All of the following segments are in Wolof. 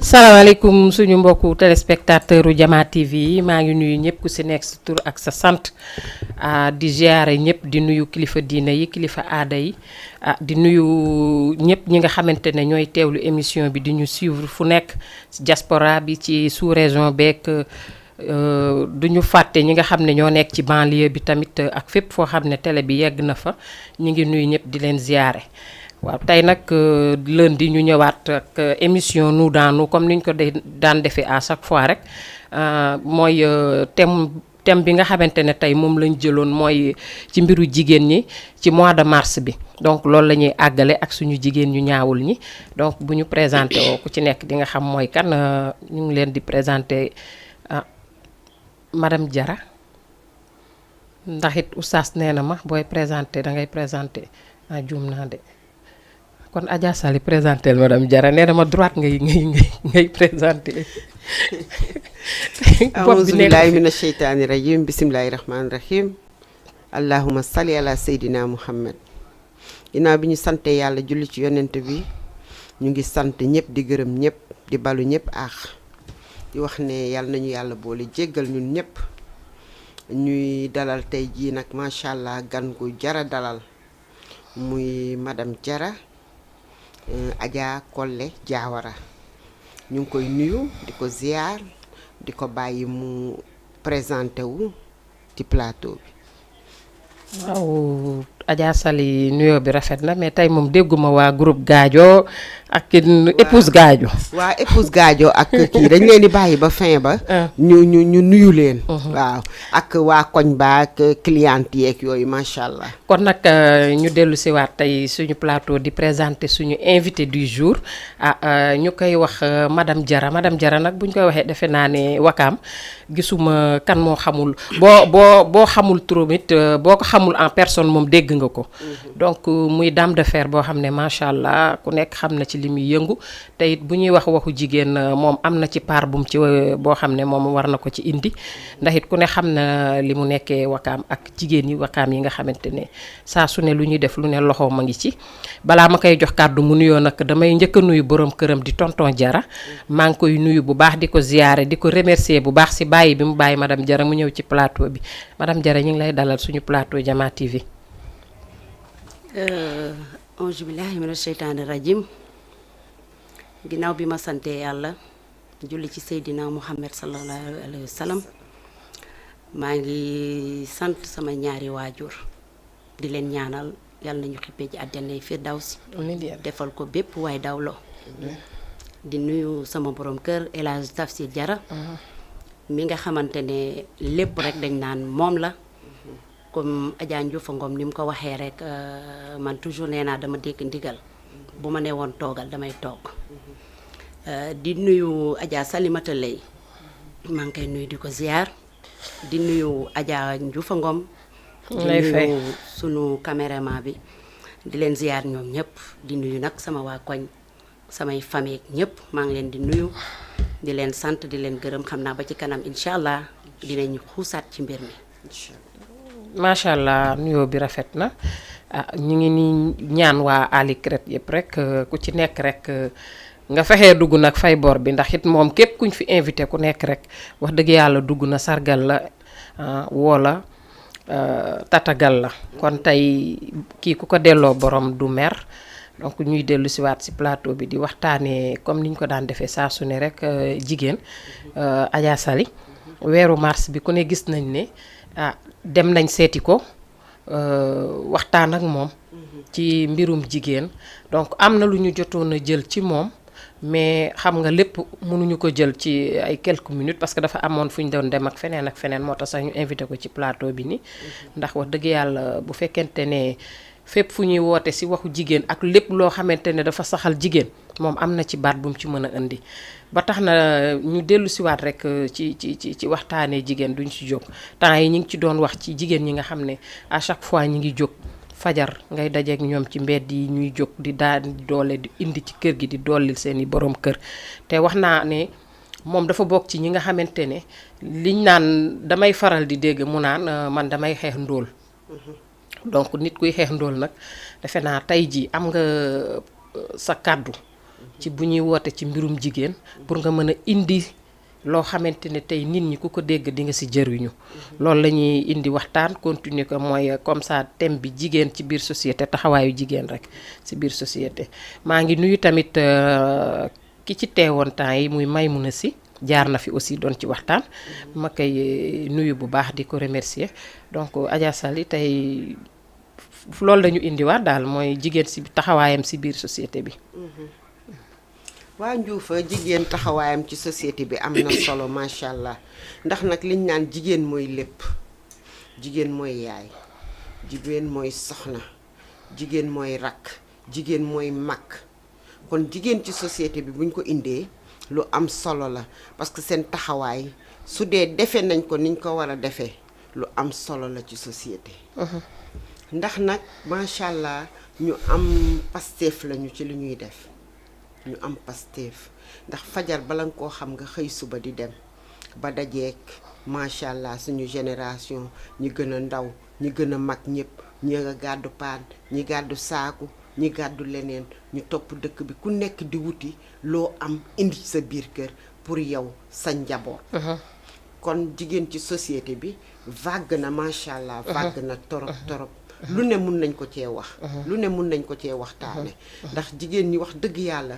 salaamaaleykum suñu mbokku téléspectateur u Jama TV yi maa ngi nuyu ñëpp ku si nekk sa tur ak sa sant di ziare ñëpp di nuyu kilifa diina yi kilifa aada yi di nuyu ñëpp ñi nga xamante ne ñooy teewlu émission bi di ñu suivre fu nekk si diaspora bi ci sous région beek du ñu fàtte ñi nga xam ne ñoo nekk ci banlieue bi tamit ak fépp foo xam ne télé bi yegg na fa ñu ngi nuyu ñëpp di leen ziare. waaw tey nag lundi ñu ñëwaat ak émission Nous dans Nous comme ni ñu ko daan defee à chaque fois rek mooy thème bi nga xamante ne tey moom lañ jëloon mooy ci mbiru jigéen ñi ci mois de mars bi donc loolu la ñuy àggale ak suñu jigéen ñu ñaawul ñi donc bu ñu présenté woo ku ci nekk di nga xam mooy kan ñu ngi leen di présenté madame Diarra ndax it oustaz nee na ma booy présenté da ngay présenté juum naa de. kon Adja Sali présenté madame Diarra nee na ma droite ngay présenté. auzu billaahi mina sheytaani rajiim bismillaahi rahmaani rahiim. allahumma salli ala seydina muhammad. ginnaaw bi ñu sante yàlla julli ci yonent bi ñu ngi sant ñëpp di gërëm ñëpp di balu ñëpp aax di wax ne yàlla nañu yàlla boole jéggal ñun ñëpp ñuy dalal tey jii nag macha allah gan gu jara dalal muy madame Diarra. Adja Collé Diawara ñu ngi koy nuyu di ko ziar di ko bàyyi mu présenté wu ci plateau bi. waaw Adja Sali nuyoo bi rafet na mais tey moom dégguma waa groupe Gaajo ak épouse Gaajo. waa épouse Gaajo ak kii dañ leen di bàyyi ba fin ba. ñu nuyu leen. waaw ak waa koñ ba ak cliente yeeg yooyu macha allah. kon nag ñu dellu si waat tey suñu plateau di présenter suñu invité du jour ñu koy wax madame Diarra nag bu ñu koy waxee defe naa ne wakaam gisuma kan moo xamul boo xamul turam it boo ko xamul en personne moom dégg nga ko. donc muy dame de fer boo xam ne macha allah ku nekk xam na ci li muy yëngu te it bu ñuy wax waxu jigéen moom am na ci part bu mu ci boo xam ne moom war na ko ci indi ndax it ku ne xam na li mu nekkee wakaam ak jigéen ñi wakaam yi nga xamante ne saa su ne lu ñuy def lu ne loxo ma ngi ci. balaa ma koy jox kàddu mu nuyoo nag damay njëkk a nuyu borom këram di tonton Diarra maa ngi koy nuyu bu baax di ko ziyaare di ko remercier bu baax si bàyyi bi mu bàyyi madame Diarra mu ñëw ci plateau bi madame Diarra ñu ngi lay dalal suñu plateau Jama TV. auzu billaahi mina sheytaani rajim ginnaaw bi ma sante yàlla julli ci Seydina Muhammad sallallahu alayhi wa sallam maa ngi sant sama ñaari waajur di leen ñaanal yàlla nañu xippee ci àjjana firdawsi defal ko bépp waay dawlo di nuyu sama borom kër El Hadj Tafsir Diarra mi nga xamante ne lépp rek dañ naan moom la comme Adja Ndioufa Ngom ni mu ko waxee rek man toujours nee naa dama dégg ndigal bu ma nee woon toogal damay toog di nuyu Adja Salimata Lay maa ngi koy nuyu di ko ziar di nuyu Adja Ndioufa Ngom di nuyu sunu caméraman bi di leen ziar ñoom ñëpp di nuyu nag sama waa koñ samay famille ñëpp maa ngi leen di nuyu di leen sant di leen gërëm xam naa ba ci kanam incha allah dinañ xuusaat ci mbir mi. macha allah nuyoo bi rafet na ñu ngi ni ñaan waa Ali Crête yëpp rek ku ci nekk rek nga fexee dugg nag fay bor bi ndax it moom képp kuñ fi invité ku nekk rek wax dëgg yàlla dugg na sargal la woola tatagal la kon tey kii ku ko delloo borom du mer donc ñuy dellu si waat si plateau bi di waxtaanee comme niñ ko daan defee saa su ne rek jigéen Adja Sali weeru mars bi ku ne gis nañ ne dem nañ seeti ko waxtaan ak moom ci mbirum jigéen donc am na lu ñu jotoon a jël ci moom mais xam nga lépp mënuñu ko jël ci ay quelques minutes parce que dafa amoon fu ñu doon dem ak feneen moo tax sax ñu invité ko ci plateau bi ni ndax wax dëgg yàlla bu fekkente ne fépp fu ñuy woote si waxu jigéen ak lépp loo xamante ne dafa saxal jigéen moom am na ci baat bu mu ci mën a indi ba tax na ñu dellu siwaat rek ci waxtaanee jigéen duñ ci jóg temps yi ñu ngi ci doon wax ci jigéen ñi nga xam ne à chaque fois ñi ngi jóg fajar ngay dajeek ñoom ci mbedd yi ñuy jóg di daan doole di indi ci kër gi di dollil seeni borom kër te wax naa ne moom dafa bokk ci ñi nga xamante ne liñ naan damay faral di dégg mu naan man damay xeex ndóol donc nit kuy xeex ndóol nag defe naa tey ji am nga sa kàddu ci bu ñuy woote ci mbirum jigéen pour nga mën a indi loo xamante ne tey nit ñi ku ko dégg di nga si jëriñu loolu la ñuy indi waxtaan continuer ko mooy comme ça thème bi jigéen ci biir société taxawaayu jigéen rek ci biir société maa ngi nuyu tamit ki ci teewoon temps yi muy Maymuna Si jaar na fi aussi doon ci waxtaan ma koy nuyu bu baax di ko remercier donc Adja Sali tey loolu lañu indiwaat daal mooy jigéen ci taxawaayam ci biir société bi waa Njuufa jigéen taxawaayam ci société bi am na solo macha allah ndax nag liñ naan jigéen mooy lépp jigéen mooy yaay jigéen mooy soxna jigéen mooy rakk jigéen mooy mag kon jigéen ci société bi buñ ko indee lu am solo la parce que seen taxawaay su dee defee nañ ko niñ ko war a defee lu am solo la ci société ndax nag macha allah ñu am pasteef lañu ci li ñuy def ñu am pasteef ndax fajar bala nga koo xam nga xëy suba di dem ba dajeek macha allah suñu génération ñi gën a ndaw ñi gën a mag ñëpp ñi nga gàddu paan ñi gàddu saaku ñi gàddu leneen ñu topp dëkk bi ku nekk di wuti loo am indi sa biir kër pour yow sa njaboot kon jigéen ci société bi vague na macha allah vague na torop torop lu ne mun nañ ko cee wax lu ne mun nañ ko cee waxtaane ndax jigéen ñi wax dëgg yàlla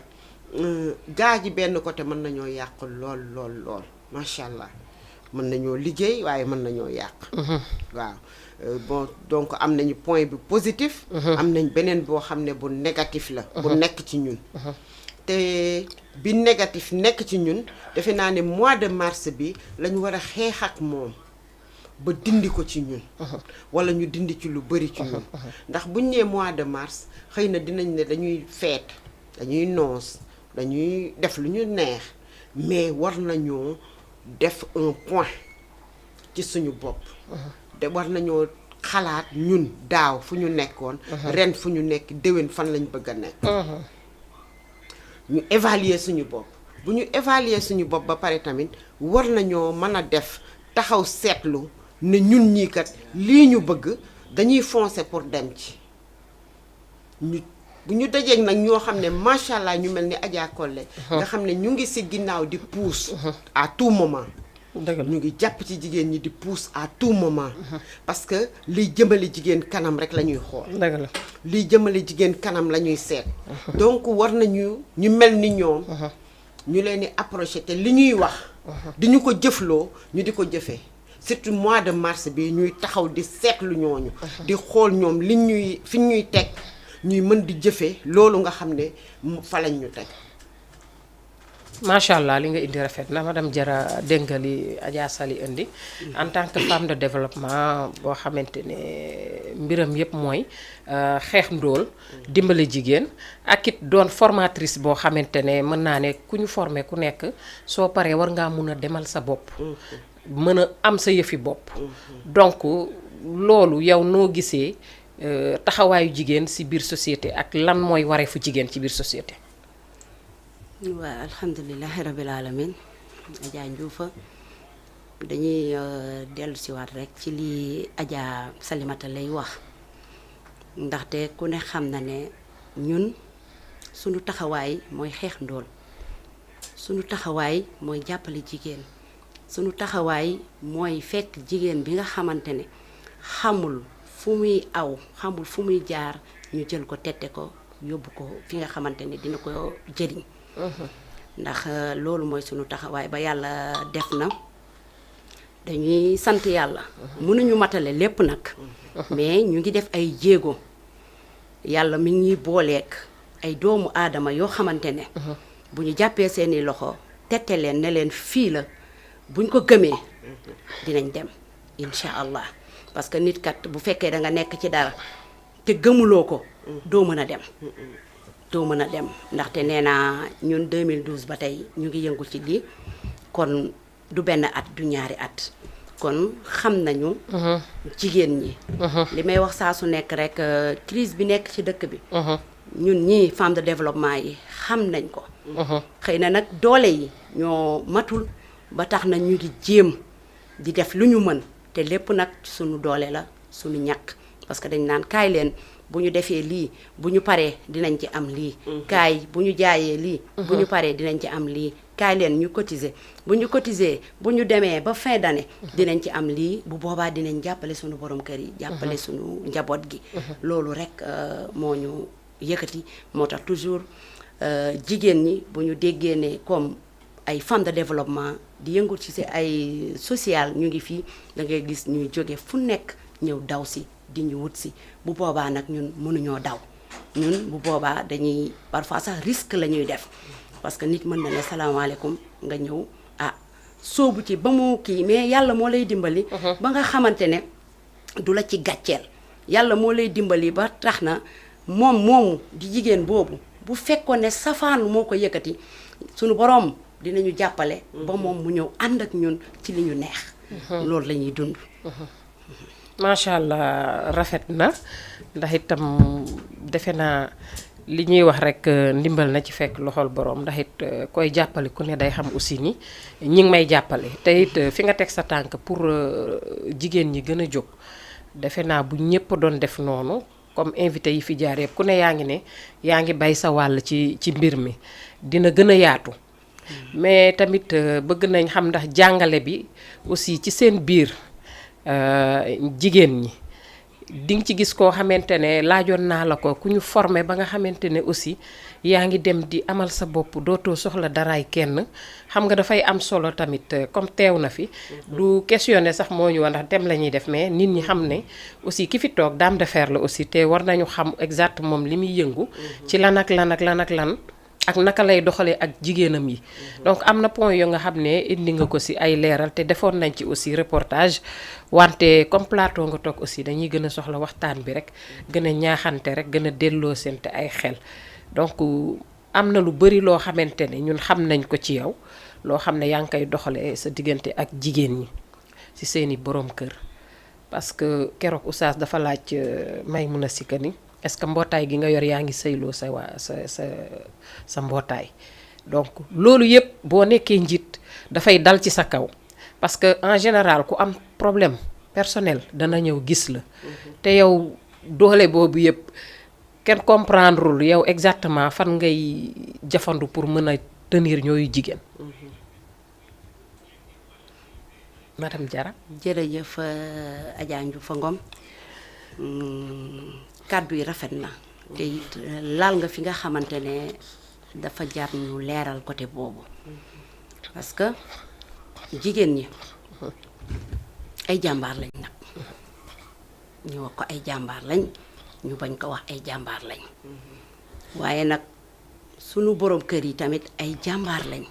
gaa ji benn côté mën nañoo yàq lool lool lool macha allah mën nañoo liggéey waaye mën nañoo yàq waaw bon donc am nañu point bi positif am nañ beneen boo xam ne bu négatif la bu nekk ci ñun te bi négatif nekk ci ñun defe naa ne mois de mars bi lañu war a xeex ak moom ba dindi ko ci ñun wala ñu dindi ci lu bari ci ñun ndax buñ nee mois de mars xëy na dinañ ne dañuy feet dañuy noos dañuy def lu ñu neex mais war nañoo def un point ci suñu bopp te war nañoo xalaat ñun daaw fu ñu nekkoon ren fu ñu nekk déwén fan lañ bëgg a nekk ñu évaluer suñu bopp bu ñu évaluer suñu bopp ba pare tamit war nañoo mën a def taxaw seetlu ne ñun ñii kat lii ñu bëgg dañuy foncer pour dem ci ñu bu ñu dajeeg nag ñoo xam ne macha allah ñu mel ni Adja Collé nga xam ne ñu ngi ci ginnaaw di pousse à tout moment ñu ngi jàpp ci jigéen ñi di pousse à tout moment parce que liy jëmale jigéen kanam rek la ñuy xool liy jëmale jigéen kanam la ñuy seet donc war nañu ñu mel ni ñoom ñu leen di approché te li ñuy wax di ñu ko jëfloo ñu di ko jëfee surtout mois de mars bi ñuy taxaw di seetlu ñooñu di xool ñoom li ñuy fi ñuy teg ñuy mën di jëfee loolu nga xam ne fa lañ ñu teg macha allah li nga indi rafet na madame Diarra dégg nga li Adja Sali indi en tant que femme de développement boo xamante ne mbiram yépp mooy xeex ndóol dimbale jigéen ak it doon formatrice boo xamante ne mën naa ne ku ñu formé ku nekk soo paree war ngaa mun a demal sa bopp mën a am sa yëfi bopp donc loolu yow noo gisee taxawaayu jigéen ci biir société ak lan mooy wareefu jigéen ci biir société waa alhamdulilahi rabil alamin Adja Njuufa dañuy dellu siwaat rek ci li Adja Salimata lay wax ndaxte ku ne xam na ne ñun sunu taxawaay mooy xeex ndóol sunu taxawaay mooy jàppale jigéen sunu taxawaay mooy fekk jigéen bi nga xamante ne xamul fu muy aw xamul fu muy jaar ñu jël ko tette ko yóbbu ko fi nga xamante ne dina ko jëriñ ndax loolu mooy sunu taxawaay ba yàlla def na dañuy sant yàlla mënuñu matale lépp nag mais ñu ngi def ay jéego yàlla mi ngi booleek ay doomu aadama yoo xamante ne bu ñu jàppee seeni loxo tette leen ne leen fii la buñ ko gëmee dinañ dem incha allah parce que nit kat bu fekkee da nga nekk ci dara te gëmuloo ko doo mën a dem doo mën a dem ndaxte nee naa ñun 2012 ba tey ñu ngi yëngu ci lii kon du benn at du ñaari at kon xam nañu jigéen ñi li may wax saa su nekk rek crise bi nekk ci dëkk bi ñun ñii femme de développement yi xam nañ ko xëy na nag doole yi ñoo matul ba tax na ñu ngi jéem di def lu ñu mën te lépp nag suñu doole la suñu ñàkk parce que dañ naan kaay leen bu ñu defee lii bu ñu paree dinañ ci am lii kaay bu ñu jaayee lii bu ñu paree dinañ ci am lii kaay leen ñu cotiser bu ñu cotiser bu ñu demee ba fin d'année dinañ ci am lii bu boobaa dinañ jàppale suñu borom kër yi jàppale suñu njaboot gi loolu rek moo ñu yëkkati moo tax toujours jigéen ñi bu ñu déggee ne comme ay femmes de développement di yëngu ci si ay social ñu ngi fii da ngay gis ñuy jóge fu nekk ñëw daw si di ñu wut si bu boobaa nag ñun mënuñoo daw ñun bu boobaa dañuy parfois sax risque la ñuy def parce que nit mën na ne salaamaaleykum nga ñëw soobu ci ba mu kii mais yàlla moo lay dimbali ba nga xamante ne du la ci gàcceel yàlla moo lay dimbali ba tax na moom moomu di jigéen boobu bu fekkoon ne safaan moo ko yëkkati suñu boroom dinañu jàppale ba moom mu ñëw ànd ak ñun ci li ñu neex loolu la ñuy dund macha allah rafet na ndax itam defe naa li ñuy wax rek ndimbal na ci fekk loxol borom ndax it koy jàppale ku ne day xam aussi ni ñi ngi may jàppale te it fi nga teg sa tànk pour jigéen ñi gën a jóg defe naa bu ñëpp doon def noonu comme invité yi fi jaar yëpp ku ne yaa ngi ne yaa ngi bay sa wàll ci mbir mi dina gën a yaatu mais tamit bëgg nañ xam ndax jàngale bi aussi ci seen biir jigéen ñi di nga ci gis koo xamante ne laajoon naa la ko ku ñu formé ba nga xamante ne aussi yaa ngi dem di amal sa bopp dootoo soxla daraay kenn xam nga dafay am solo tamit comme teew na fi du questionné sax moo ñu wax ndax dem la ñuy def mais nit ñi xam ne aussi ki fi toog dame de fer la aussi te war nañu xam exact moom li muy yëngu ci lan ak lan ak lan ak lan ak naka lay doxalee ak jigéenam yi donc am na point yoo nga xam ne indi nga ko ci ay leeral te defoon nañ ci aussi reportage wante comme plateau nga toog aussi dañuy gën a soxla waxtaan bi rek gën a ñaaxante rek gën a delloo sente ay xel donc am na lu bari loo xamante ne ñun xam nañ ko ci yow loo xam ne yaa ngi koy doxalee sa diggante ak jigéen ñi ci seeni borom kër parce que keroog oustaz dafa laaj Maymuna Sika ni est-ce que mbootaay gi nga yor yaa ngi sëyloo sa mbootaay donc loolu yëpp boo nekkee njiit dafay dal ci sa kaw parce que en général ku am problème personnel dana ñëw gis la te yow doole boobu yëpp kenn comprendrewul yow exactement fan ngay jafandu pour mën a tenir ñooyu jigéen madame Diarra jërëjëf Adja Ndioufa Ngom kàddu yi rafet na te it laal nga fi nga xamante ne dafa jar ñu leeral côté boobu parce que jigéen ñi ay jàmbaar lañ nag ñu wax ko ay jàmbaar lañ ñu bañ ko wax ay jàmbaar lañ waaye nag sunu borom kër yi tamit ay jàmbaar lañ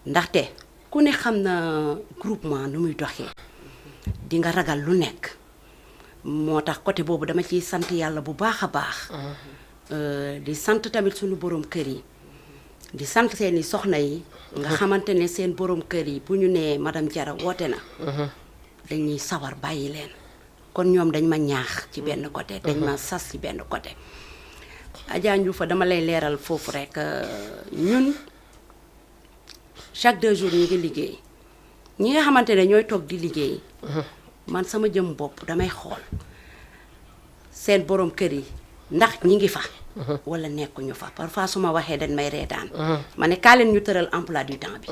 ndaxte ku ne xam na groupement nu muy doxee di nga ragal lu nekk moo tax côté boobu dama ciy sant yàlla bu baax a baax di sant tamit suñu borom kër yi di sant seeni soxna yi nga xamante ne seen borom kër yi bu ñu nee madame Diarra woote na dañuy sawar bàyyi leen kon ñoom dañ ma ñaax ci benn côté dañ ma sas ci benn côté Adja Ndioufa dama lay leeral foofu rek ñun chaque 2 jours ñu ngi liggéey ñi nga xamante ne ñooy toog di liggéey man sama jëm bopp damay xool seen borom kër yi ndax ñi ngi fa wala nekkuñu fa parfois su ma waxee dañ may reetaan ma ne kaa leen ñu tëral emploi du temps bi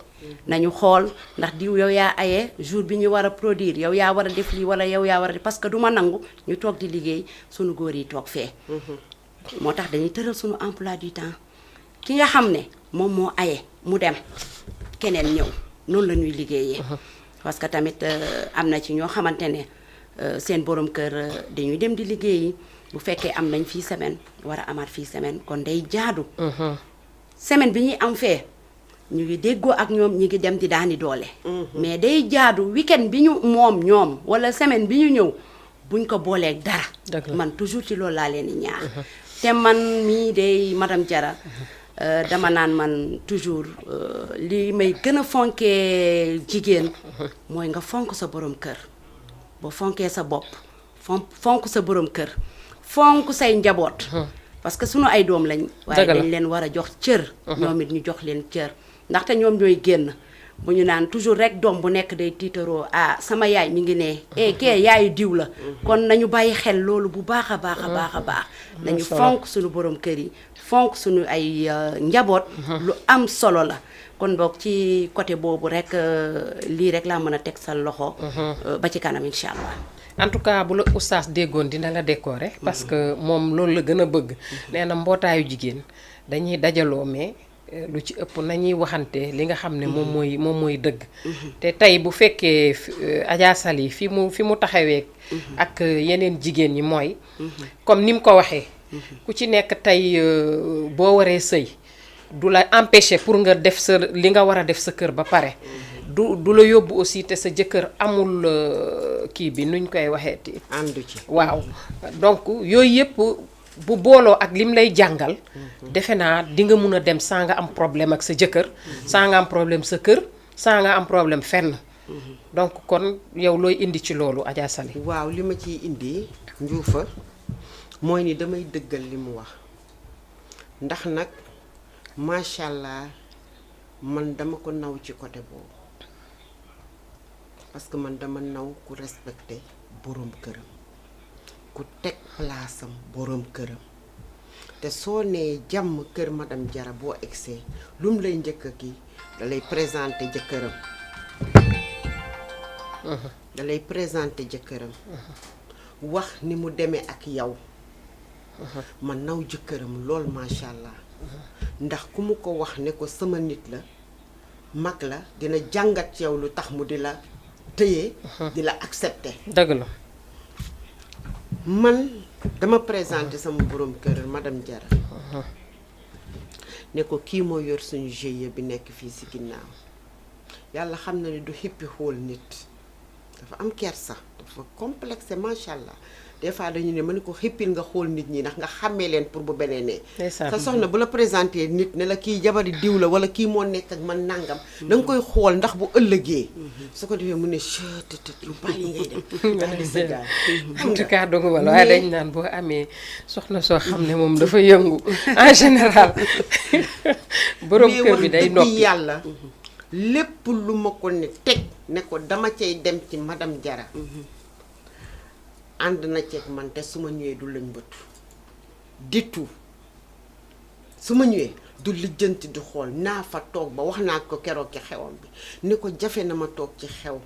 nañu xool ndax diw yow yaa aye jour bi ñu war a produire yow yaa war a def lii wala yow yaa war a def parce que du ma nangu ñu toog di liggéey suñu góor yi toog fee moo tax dañuy tëral suñu emploi du temps ki nga xam ne moom moo aye mu dem keneen ñëw noonu la ñuy liggéeyee parce que tamit am na ci ñoo xamante ne seen borom kër dañuy dem di liggéeyi bu fekkee am nañ fii semaine war a amaat fii semaine kon day jaadu semaine bi ñuy am fee ñu ngi déggoo ak ñoom ñi ngi dem di daani doole mais day jaadu weekend bi ñu moom ñoom wala semaine bi ñu ñëw buñ ko booleeg dara man toujours ci loolu laa leen di ñaax te man mii day madame Diarra dama naan man toujours li may gën a fonkee jigéen mooy nga fonk sa borom kër boo fonkee sa bopp fonk sa borom kër fonk say njaboot parce que sunu ay doom lañ waaye dañ leen war a jox cër ñoom it ñu jox leen cër ndaxte ñoom ñooy génn bu ñu naan toujours rek doom bu nekk day tiitaroo ah sama yaay mi ngi ne kee yaayu diw la kon nañu bàyyi xel loolu bu baax a baax a baax a baax nañu fonk suñu borom kër yi fonk suñu ay njaboot lu am solo la kon boog ci côté boobu rek lii rek laa mën a teg sa loxo ba ci kanam incha allah. en tout cas bu la oustaz déggoon dina la décorer parce que moom loolu la gën a bëgg nee na mbootaayu jigéen dañuy dajaloo mais lu ci ëpp nañuy waxante li nga xam ne moom mooy dëgg te tey bu fekkee Adja Sali fi mu taxawee ak yeneen jigéen ñi mooy comme ni mu ko waxee ku ci nekk tey boo waree sëy du la empêcher pour nga def sa li nga war a def sa kër ba pare du la yóbbu aussi te sa jëkkër amul kii bi nuñ koy waxeeti àndu ci waaw donc yooyu yëpp bu booloo ak lim lay jàngal defe naa di nga mun a dem saa nga am problème ak sa jëkkër saa nga am problème sa kër saa nga am problème fenn donc kon yow looy indi ci loolu Adja Sali waaw li ma ciy indi njuufa mooy ni damay dëggal li mu wax ndax nag macha allah man dama ko naw ci côté boobu parce que man dama naw ku respecté borom këram ku teg place am borom këram te soo nee jàmm kër madame Jara boo egsee lu mu lay njëkk a kii da lay présenté jëkkëram da lay présenté jëkkëram wax ni mu demee ak yow ma naw jëkkëram lool macha allah ndax ku mu ko wax ne ko sama nit la mag la dina jàngat yow lu tax mu di la tëye di la accepter dëgg la man dama présenté sama borom kër madame Jara ne ko kii moo yor suñu GIE bi nekk fii si ginnaaw yàlla xam na ne du xippi xool nit dafa am kersa dafa complexe macha allah des fois dañu ne ma ne ko xippil nga xool nit ñi ndax nga xàmmee leen pour bu beneenee sa soxna bu la présenté nit ne la kii jabari diw la wala kii moo nekk ak man nangam da nga koy xool ndax bu ëllëgee su ko defee mu ne chtt lu bari ngay dem en tout cas donc wala waaye dañ naan boo amee soxna soo xam ne moom dafa yëngu en général borom kër bi day noppi yàlla lépp lu ma ko ne teg ne ko dama cay dem ci madame Jara ànd na ceeg man te su ma ñëwee du lañ bëtu ditu su ma ñëwee du lijjanti du xool naa fa toog ba wax naa ko keroog ci xewam bi ni ko jafe na ma toog ci xew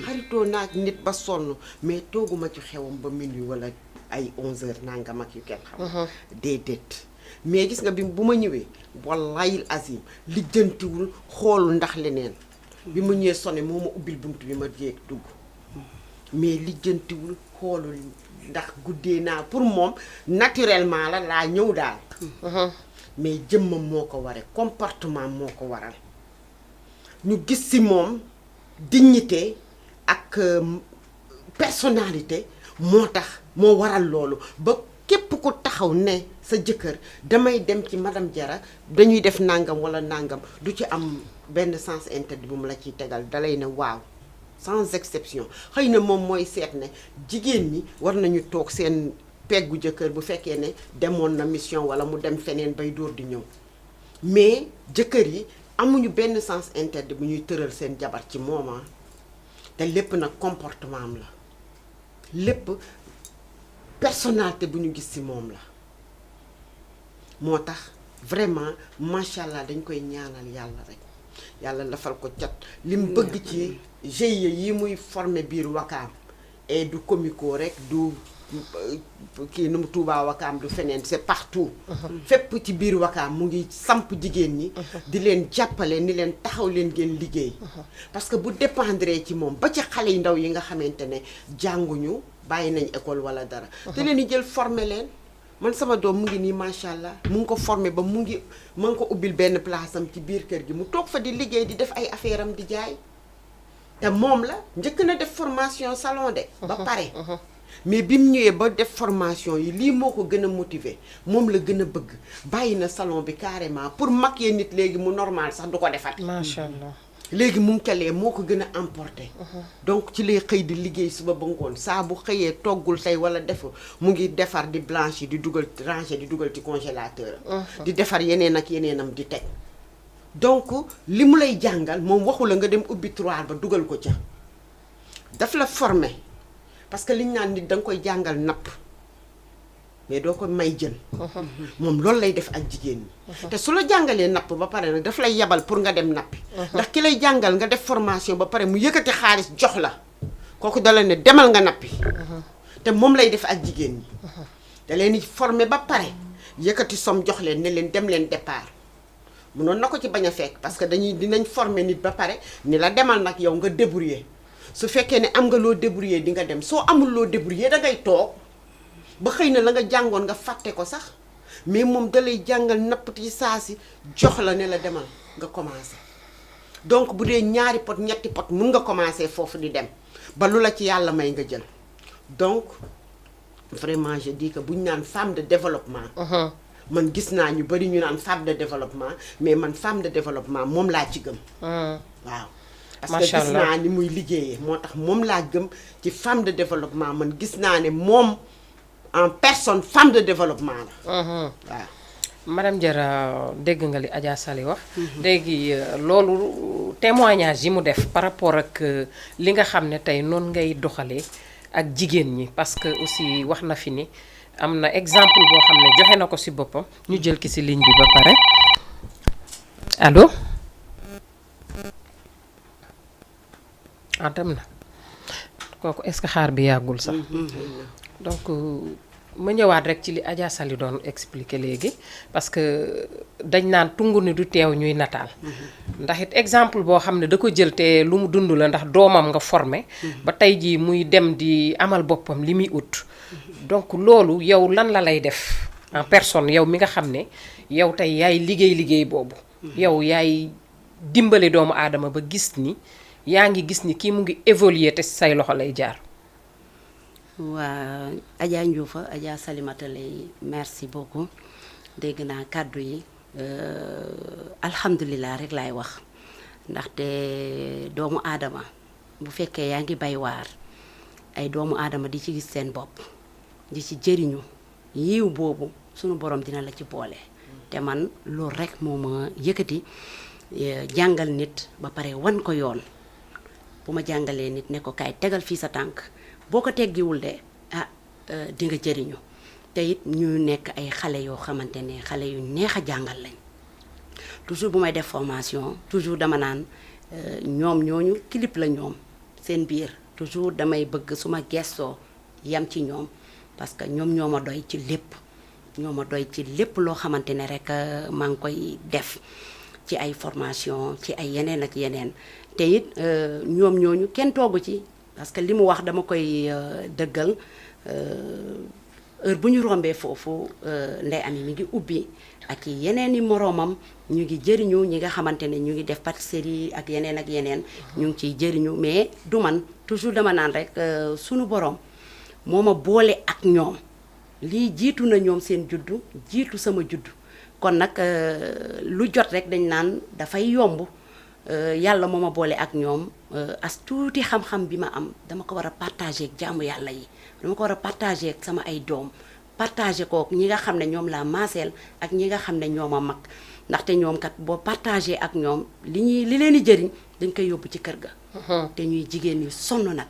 xaritoo naa ak nit ba sonn mais tooguma ci xewam ba minuit wala ay 11h nangam ak yu kenn xam déedéet mais gis nga bi bu ma ñëwee wallaayil azim lijjantiwul xoolu ndax leneen bi ma ñëwee sonné moo ma ubbil bunt bi ma jéeg dugg mais lijjantiwul xoolul ndax guddee naa pour moom naturellement la laa ñëw daal mais jëmmam moo ko waree comportement moo ko waral ñu gis ci moom dignité ak personnalité moo tax moo waral loolu ba képp ku taxaw ne sa jëkkër damay dem ci madame Jara dañuy def nangam wala nangam du ci am benn sens interdit bu mu la ciy tegal dalay ne waaw sans exception xëy na moom mooy seet ne jigéen ñi war nañu toog seen peggu jëkkër bu fekkee ne demoon na mission wala mu dem feneen bay dóor di ñëw mais jëkkër yi amuñu benn sens interdit bu ñuy tëral seen jabar ci moment te lépp nag comportement am la lépp personnalité bu ñu gis ci moom la moo tax vraiment macha allah dañ koy ñaanal yàlla rek yàlla lafal ko cat li mu bëgg ci GIE yi muy formé biir Wakaam et du comico rek du kii nu mu Tuubaa Wakaam du feneen c'est partout fépp ci biir Wakaam mu ngi samp jigéen ñi di leen jàppale ni leen taxaw leen ngeen liggéey parce que bu dépendre ci moom ba ci xale yu ndaw yi nga xamante ne jànguñu bàyyi nañ école wala dara te leen di jël formé leen man sama doom mu ngi nii macha allah mu ngi ko formé ba mu ngi ko ubbil benn place am ci biir kër gi mu toog fa di liggéey di def ay affaire am di jaay te moom la njëkk na def formation salon de ba pare mais bi mu ñëwee ba def formation yi lii moo ko gën a motiver moom la gën a bëgg bàyyi na salon bi carrément pour maquiller nit léegi mu normal sax du ko defat macha allah léegi mu ngi moo ko gën a emporté donc ci lay xëy di liggéey suba ba ngoon saa bu xëyee toggul tey wala defu mu ngi defar di blanchir di dugal ranger di dugal ci congélateur di defar yeneen ak yeneenam di teg donc li mu lay jàngal moom waxu la nga dem ubbi tiroir ba dugal ko ca daf la former parce que liñ naan nit da nga koy jàngal napp mais doo ko may jën moom loolu lay def ak jigéen ñi te su la jàngalee napp ba pare nag daf lay yebal pour nga dem nappi ndax ki lay jàngal nga def formation ba pare mu yëkkati xaalis jox la kooku dala ne demal nga nappi te moom lay def ak jigéen ñi da leen di former ba pare yëkkati som jox leen ne leen dem leen départ munoon na ko ci bañ a fekk parce que dinañ former nit ba pare ni la demal nag yow nga débrouiller su fekkee ne am nga loo débrouiller di nga dem soo amul loo débrouiller da ngay toog ba xëy na la nga jàngoon nga fàtte ko sax mais moom da lay jàngal nappati ci saa si jox la ne la demal nga commencé donc bu dee ñaari pot ñetti pot mun nga commencé foofu di dem ba lu la ci yàlla may nga jël donc vraiment je dis que bu ñu naan femme de développement man gis naa ñu bari ñu naan femme de développement mais man femme de développement moom laa ci gëm waaw parce que gis naa ni muy liggéeyee moo tax moom laa gëm ci femme de développement man gis naa ne moom en personne femme de développement la waaw madame Diarra dégg nga li Adja Sali wax léegi loolu témoignage yi mu def par rapport ak li nga xam ne tey noonu ngay doxalee ak jigéen ñi parce que aussi wax na fi ni am na exemple boo xam ne joxe na ko ci boppam ñu jël ki ci ligne bi ba pare allo dem na kooku est-ce que xaar bi yàggul sax donc ma ñëwaat rek ci li Adja Sali doon expliquer léegi parce que dañ naan tungu ni du teew ñuy nataal ndax it exemple boo xam ne da ko jël te lu mu dund la ndax doomam nga formé ba tey jii muy dem di amal boppam li muy ut donc loolu yow lan la lay def en personne yow mi nga xam ne yow tey yaay liggéey boobu yow yaay dimbali doomu aadama ba gis ni yaa ngi gis ni kii mu ngi évoluer te say loxo lay jaar waa Adja Ndioufa Adja Salimata lay merci beaucoup dégg naa kàddu yi alhamdulilah rek laay wax ndaxte doomu aadama bu fekkee yaa ngi bay waar ay doomu aadama di ci gis seen bopp di ci jëriñu yiw boobu sunu borom dina la ci boole te man loolu rek moo ma yëkkati jàngal nit ba pare wan ko yoon bu ma jàngalee nit ne ko kaay tegal fii sa tànk boo ko teggiwul de di nga jëriñu te it ñu nekk ay xale yoo xamante ne xale yu neex a jàngal lañ toujours bu may def formation toujours dama naan ñoom ñooñu clip la ñoom seen biir toujours damay bëgg su ma gestoo yam ci ñoom parce que ñoom ñoo ma doy ci lépp ñoo ma doy ci lépp loo xamante ne rek maa ngi koy def ci ay formation ci ay yeneen ak yeneen te it ñoom ñooñu kenn toogu ci parce que li mu wax dama koy dëggal heure bu ñu rombee foofu Ndeye Amy mi ngi ubbi ak yeneen i moroomam ñu ngi jëriñu ñi nga xamante ne ñu ngi def pâtisserie ak yeneen ñu ngi ciy jëriñu mais du man toujours dama naan rek sunu borom moo ma boole ak ñoom lii jiitu na ñoom seen juddu jiitu sama juddu kon nag lu jot rek dañ naan dafay yomb yàlla moo ma boole ak ñoom as tuuti xam-xam bi ma am dama ko war a partager ak jaamu yàlla yi dama ko war a partager ak sama ay doom partager ko ñi nga xam ne ñoom laa maaseel ak ñi nga xam ne ñoom a mag ndaxte ñoom kat boo partager ak ñoom li leen di jëriñ dañ koy yóbbu ci kër ga te ñuy jigéen yu sonn nag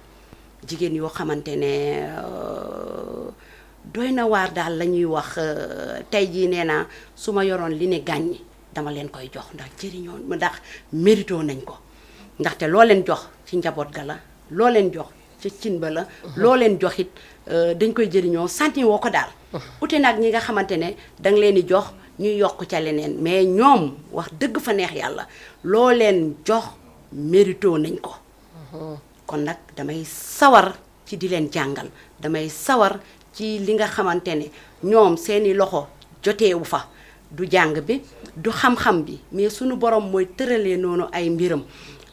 jigéen yoo xamante ne doy na waar daal la ñuy wax tey jii nee naa su ma yoroon li ne gàññi dama leen koy jox ndax jëriñoo ndax mérito nañ ko ndaxte loo leen jox ci njaboot ga la loo leen jox ci cin ba la loo leen jox it dañ koy jëriñoo santi woo ko daal ute nag ñi nga xamante ne danga leen di jox ñuy yokk ca leneen mais ñoom wax dëgg fa neex yàlla loo leen jox mérito nañ ko kon nag damay sawar ci di leen jàngal damay sawar ci li nga xamante ne ñoom seeni loxo joteewu fa du jàng bi du xam-xam bi mais sunu borom mooy tëralee noonu ay mbiram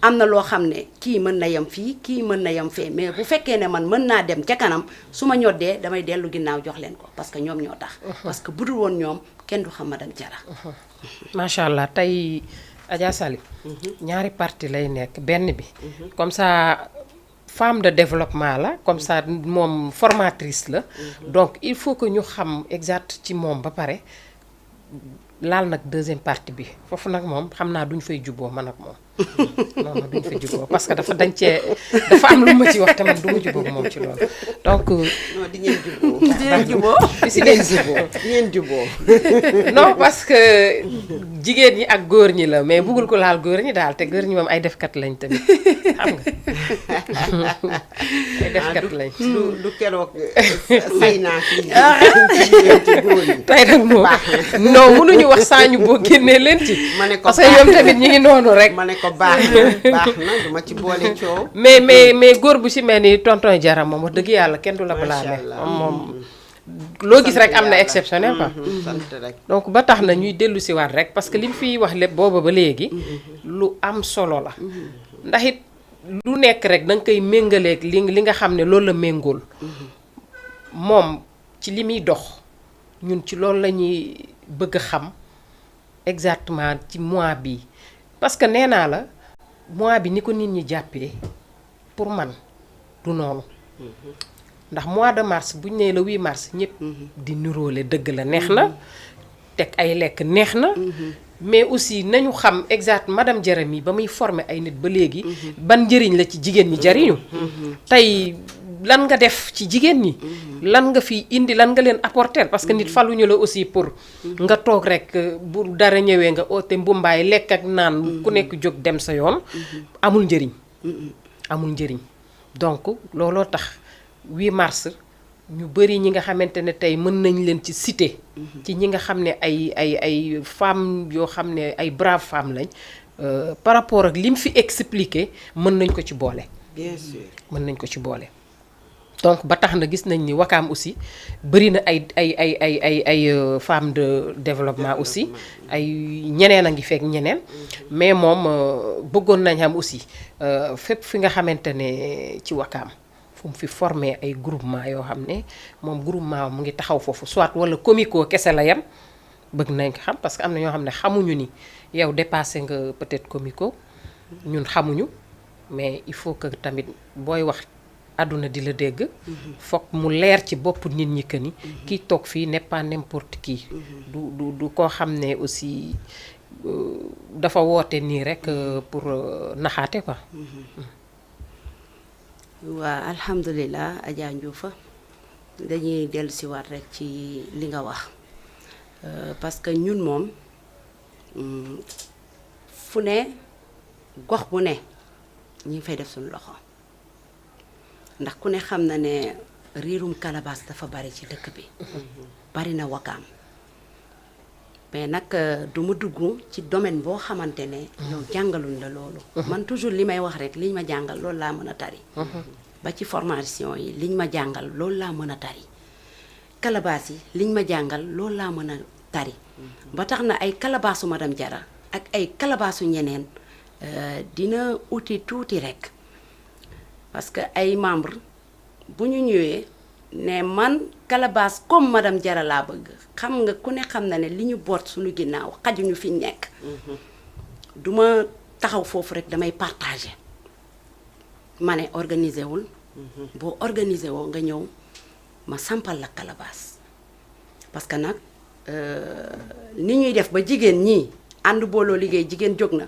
am na loo xam ne kii mën na yem fii kii mën na yem fee mais bu fekkee ne man mën naa dem ca kanam su ma ñoddee damay dellu ginnaaw jox leen ko parce que ñoom ñoo tax parce que budul woon ñoom kenn du xam madame Diarra macha allah tey Adja Sali ñaari parti lay nekk benn bi comme ça femme de développement la comme ça moom formatrice la donc il faut que ñu xam exact ci moom ba pare laal nag deuxième partie bi foofu nag moom xam naa duñ fay juboo man ak moom non non duñ fay juboo parce que dafa am lu ma ci wax tamit du ma juboo moom ci loolu donc. non di ngeen juboo. di ngeen juboo. di ngeen juboo. non parce que jigéen ñi ak góor ñi la mais bëggul ko laal góor ñi daal te góor ñi moom ay defkat lañ tamit xam nga ay defkat lañ. du keroog say naa fi tey nag moom non mënuñu wax saa ñu boo génnee leen ci. ma ne ko parce que ñoom tamit ñi ngi noonu rek. ma ne ko baax na du ma ci boole coow. mais góor bu ci mel ni tonton Jara moom wax dëgg yàlla kenn du la blâmer moom loo gis rek am na exceptionnel quoi. sant rek. donc ba tax na ñuy dellu si waat rek parce que li mu fiy wax lépp booba ba léegi lu am solo la ndax it lu nekk rek da nga koy méngaleeg li nga xam ne loolu la méngool moom ci li muy dox ñun ci loolu la ñuy bëgg a xam exactement ci mois bi parce que nee naa la mois bi ni ko nit ñi jàppee pour man du noonu ndax mois de mars bu ñu nee le 8 mars ñëpp di niroole dëgg la neex na teg ay lekk neex na mais aussi nañu xam exact madame Jeremy ba muy former ay nit ba léegi ban njëriñ la ci jigéen ñi jariñu tey lan nga def ci jigéen ñi lan nga fi indi lan nga leen apporter parce que nit faluñu la aussi pour nga toog rek bu dara ñëwee nga oote mbumbaay lekk ak naan ku nekk jóg dem sa yoon amul njëriñ amul njëriñ donc looloo tax 8 mars ñu bëri ñi nga xamante ne tey mën nañ leen ci cité ci ñi nga xam ne ay femmes yoo xam ne ay brave femmes lañ par rapport ak li mu fi expliqué mën nañ ko ci boole bien sûr mën nañ ko ci boole donc ba tax na gis nañ ni Wakaam aussi bëri na ay femmes de développement aussi ay ñeneen a ngi fekk ñeneen mais moom bëggoon nañ xam aussi fépp fi nga xamante ne ci Wakaam fu mu fi formé ay groupement yoo xam ne moom groupement mu ngi taxaw foofu soit wala comico kese la yem bëgg nañ ko xam parce que am na ñoo xam ne xamuñu ni yow dépassé nga peut-être comico ñun xamuñu mais il faut que tamit booy wax àdduna di la dégg foog mu leer ci bopp nit ñi que ni kii toog fii n'est pas n'importe qui du koo xam ne aussi dafa woote nii rek pour naxaate quoi. waa alhamdulilah Adja Ndioufa dañuy dellusiwaat rek ci li nga wax parce que ñun moom fu ne gox bu ne ñi fay def suñu loxo ndax ku ne xam na ne riirum calebasse dafa bari ci dëkk bi bari na Wakaam mais nag du ma dugg ci domaine boo xamante ne yow jàngaluñ la loolu man toujours li may wax rek liñ ma jàngal loolu laa mën a tari ba ci formation yi liñ ma jàngal loolu laa mën a tari calebasse yi liñ ma jàngal loolu laa mën a tari ba tax na ay calebassu madame Jara ak ay calebassu ñeneen dina uti tuuti rek parce que ay membre bu ñu ñëwee ne man calebasse comme madame Jara laa bëgg xam nga ku ne xam na ne li ñu boot suñu ginnaaw xajuñu fi nekk duma taxaw foofu rek damay partager ma ne organiser wul boo organiser woo nga ñëw ma sampal la calebasse parce que nag ni ñuy def ba jigéen ñi ànd booloo liggéey jigéen jóg na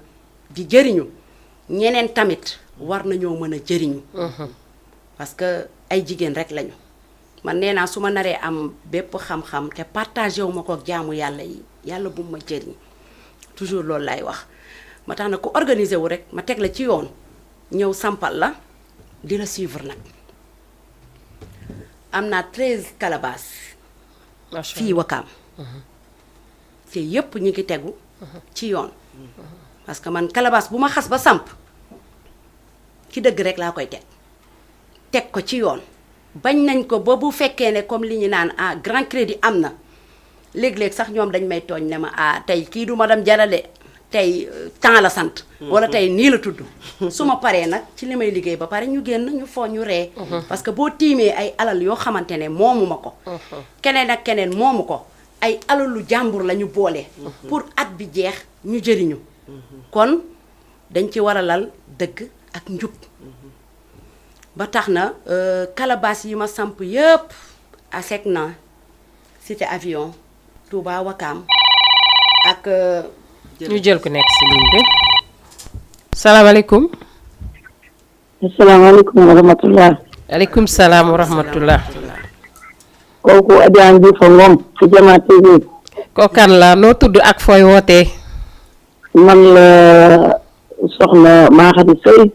di jëriñu ñeneen tamit war nañoo mën a jëriñu parce que ay jigéen rek lañu man nee naa su ma naree am bépp xam-xam te partagé wu ma ko ak jaamu yàlla yi yàlla bu ma jëriñ toujours loolu laay wax ma tax na ku organiser wu rek ma teg la ci yoon ñëw sampal la di la suivre nag am naa 13 calebasses fii Wakaam te yépp ñu ngi tegu ci yoon parce que man calebasse bu ma xas ba samp ci dëgg rek laa koy teg ko ci yoon bañ nañ ko ba bu fekkee ne comme li ñu naan ah grand crédit am na léeg-léeg sax ñoom dañ may tooñ ne ma ah tey kii du madame Jara de tey temps la sant wala tey nii la tudd su ma paree nag ci li may liggéey ba pare ñu génn ñu foo ñu ree parce que boo tiimee ay alal yoo xamante ne moomu ma ko keneen ak keneen moomu ko ay alalu jàmbur la ñu boole pour at bi jeex ñu jëriñu kon dañ ci war a lal dëgg ak njub ba tax na calebasse yi ma samp yëpp ASECNA Cité Avion Touba Wakaam ak ñu jël ku nekk ci ligne bi salaamaaleykum. asalaamaaleykum wa rahmatulah. aleykum salaam wa rahmatullah. kooku Adja Diouf Ngom ci Jama TV. kookan la noo tudd ak fooy wootee. man la soxna Mahady Seye.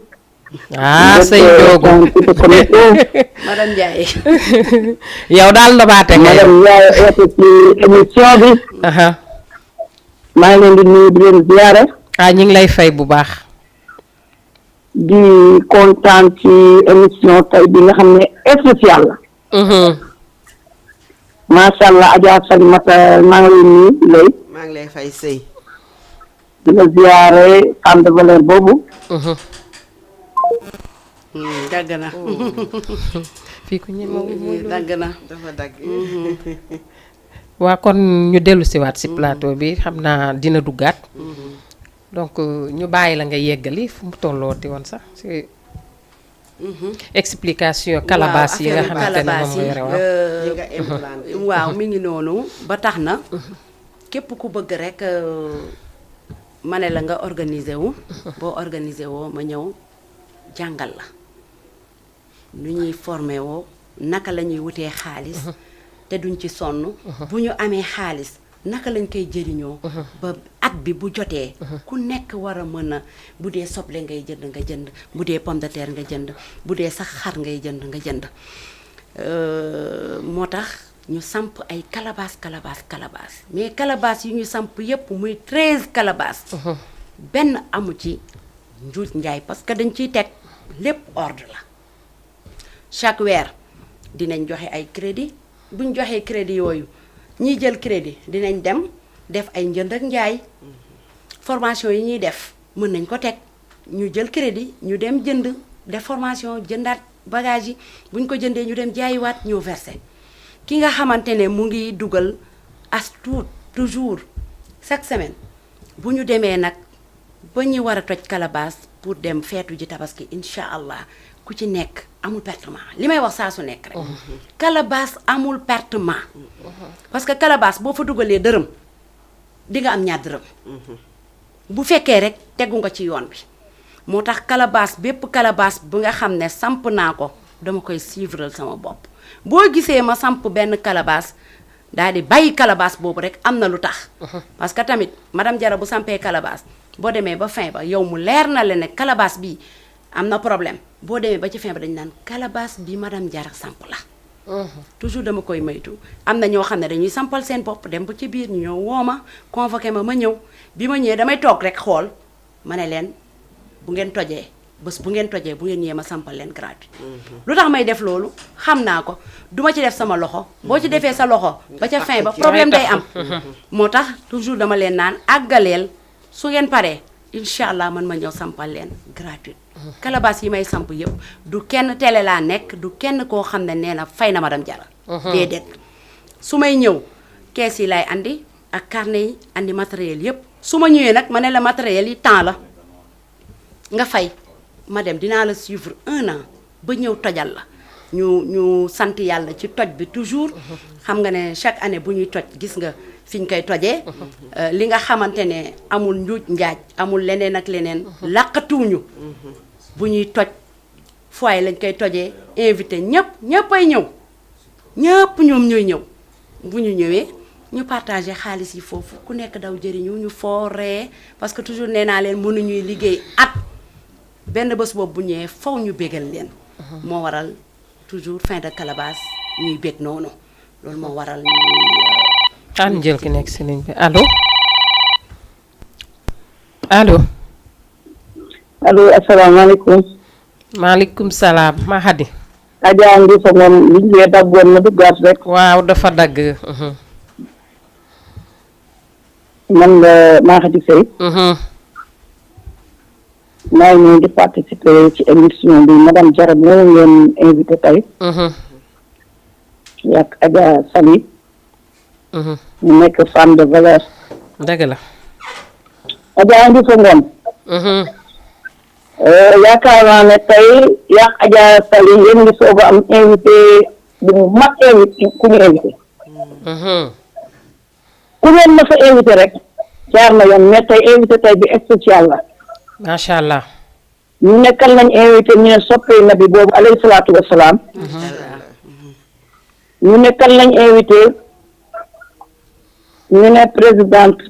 Sey Njoogu madame Ndiaye. yow daal ndabaate nga yow. madame Ndiaye woote ci émission bi. maa ngi leen di nuyu di leen ziyaare. ñu ngi lay fay bu baax. di kontaan ci émission tey bi nga xam ne spécial la. macha allah Adja Salimata maa ngi lay nuyu lay. maa ngi lay fay sëy. di la ziyaare femme de valeur boobu. dagg na. fii ku ñëw moom dagg na. dafa dagg. waa kon ñu dellu siwaat si plateau bi xam naa dina duggaat. donc ñu bàyyi la nga yeggali fu mu tollooti woon sax si explication calebasse yi nga xamante ne moom mooy rew waaw mi ngi noonu ba tax na képp ku bëgg rek ma ne la nga organiser wu boo organiser woo ma ñëw jàngal la nu ñuy formé woo naka la ñuy wutee xaalis te duñ ci sonn bu ñu amee xaalis naka lañ koy jëriñoo ba at bi bu jotee ku nekk war a mën a bu dee soble ngay jënd nga jënd bu dee pomme de terre nga jënd bu dee sax xar ngay jënd nga jënd moo tax ñu samp ay calebasse mais calebasse yu ñu samp yépp muy 13 calebasse benn amu ci njuuj njaay parce que dañ ciy teg lépp ordre la chaque weer dinañ joxe ay crédit buñ joxee crédit yooyu ñiy jël crédit dinañ dem def ay njënd ak njaay formation yi ñuy def mën nañ ko teg ñu jël crédit ñu dem jënd def formation jëndaat bagage yi buñ ko jëndee ñu dem jaayiwaat ñëw versé ki nga xamante ne mu ngi dugal as tuut toujours chaque semaine bu ñu demee nag ba ñu war a toj calebasse pour dem feetu ji tabaski incha allah ku ci nekk amul pertement li may wax saa su nekk rek calebasse amul pertement parce que calebasse boo fa dugalee dërëm di nga am ñaar dërëm bu fekkee rek tegu nga ci yoon bi moo tax calebasse bépp calebasse bu nga xam ne samp naa ko dama koy suivre sama bopp boo gisee ma samp benn calebasse daal di bàyyi calebasse boobu rek am na lu tax parce que tamit madame Diarra bu sampee calebasse boo demee ba fin ba yow mu leer na la ne calebasse bi am na problème boo demee ba ci fin ba dañu naan calebasse bi madame Diarra samp la toujours dama koy moytu am na ñoo xam ne dañuy sampal seen bopp dem ba ci biir ñu ñëw woo ma convoqué ma ñëw bi ma ñëwee damay toog rek xool ma ne leen bu ngeen tojee bés bu ngeen tojee bu ngeen ñëwee ma sampal leen gratuit lu tax may def loolu xam naa ko duma ci def sama loxo boo ci defee sa loxo ba ca fin ba problème day am moo tax toujours dama leen naan àggaleel su ngeen paree incha allah man ma ñëw sampal leen gratuit calebasse yi may samp yëpp du kenn télé laa nekk du kenn koo xam ne nee na fay na madame Diarra déedéet su may ñëw kees yi lay andi ak carnet yi andi matériel yëpp su ma ñëwee nag ma ne la matériel yi temps la nga fay ma dem dinaa la suivre 1 an ba ñëw tojal la ñu sant yàlla ci toj bi toujours xam nga ne chaque année bu ñuy toj gis nga fi ñu koy tojee li nga xamante ne amul njuuj njaaj amul leneen ak leneen làqatuwuñu bu ñuy toj foyer lañ koy tojee invité ñëppay ñëw ñëpp ñoom ñooy ñëw bu ñu ñëwee ñu partagé xaalis yi foofu ku nekk daw jëriñu ñu fooree parce que toujours nee naa leen mënuñuy liggéey at benn bés boobu bu ñëwee faw ñu bégal leen moo waral toujours fin de calebasse ñuy bég noonu loolu moo waral ñu jël ki nekk si ligne bi allo allo allo asalaamaaleykum. maaleykum salaam Mahady. Adja Diouf Ngom liñ lee daggoon na duggaat rek. waaw dafa dagg. man la Mahady Seye. maa ngi ñëw di participer ci émission bi madame Diarra moo ngeen invité tey. ak Adja Sali. ñu nekk femme de valeur. dëgg la. Adja Diouf Ngom. yaakaar naa ne tey yaa Adja Sali yéen ngi soog a am invité bu mu mag invité ku ñu invité. ku ngeen ma fa invité rek jaar na yoon mais tey invité tey bi spécial la. macha allah. ñu ne kan lañ invité ñu ne soppee nabi boobu alayhi salaatu wa salaam. ñu ne kan lañ invité ñu ne présidente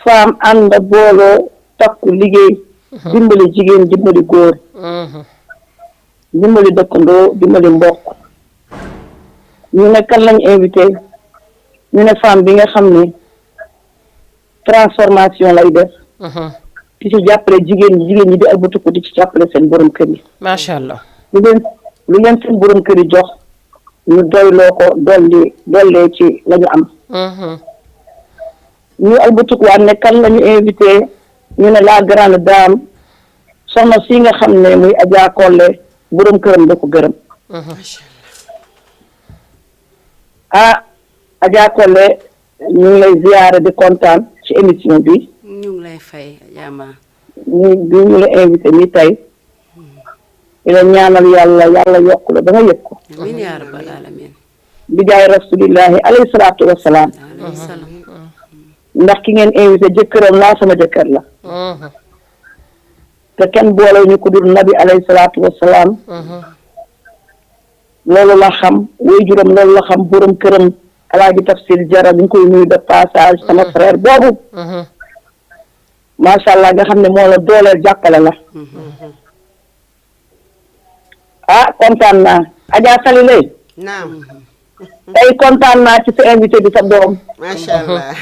femme ànd booloo takku liggéey. dimbali jigéen dimbali góor. dimbali dëkkandoo dimbali mbokk. ñu ne kan lañ invité ñu ne femme bi nga xam ne transformation lay def. di ci jàppale jigéen ñi di albatiku di ci jàppale seen borom kër yi. macha allah. lu leen seen borom kër yi jox ñu doyloo ko dollee ci la ñu am. ñu albatiku waat ne kan la ñu invité ñu ne la grande dame soxna si nga xam ne muy Adja Collé borom këram da ko gërëm. ah Adja Collé ñu ngi lay ziyaare di kontaan ci émission bi. ñu ngi lay fay Adjama. ñu la invité ni tey di la ñaanal yàlla yokk la ba nga yëg ko. amiin yaa rabbal aalamiin. bi jaay rasulillahi alayhi salaatu wa salaam. alayhi salaam. ndax ki ngeen invité jëkkëram laa sama jëkkër la. te kenn boole ñu ko dul nabi alayhi salaatu wa salaam. loolu la xam waajuram loolu la xam borom këram Alaaji Tafsir Jara ñu koy nuyu de passage sama frère boobu. macha allah nga xam ne moo la dooleel jàppale la. ah kontaan naa Adja Sali lay. naam. tey kontaan naa ci sa invité bi sa doom. macha allah.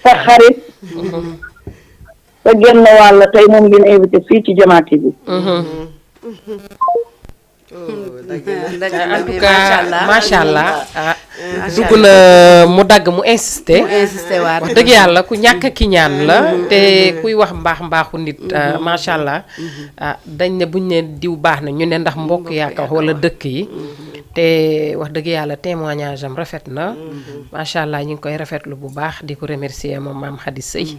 sa xarit. sa genn wàll tey moom ngeen invité fii ci Jamaati bi. en tout cas macha allah dugg na mu dagg mu insisté. waat wax dëgg yàlla ku ñàkk ki ñaan la te kuy wax mbaaxu nit macha allah dañ ne buñ ne diw baax na ñu ne ndax mbokk yaa ko wax wala dëkk yi te wax dëgg yàlla témoignage am rafet na macha allah ñu ngi koy rafetlu bu baax di ko remercier moom maam Khady Seye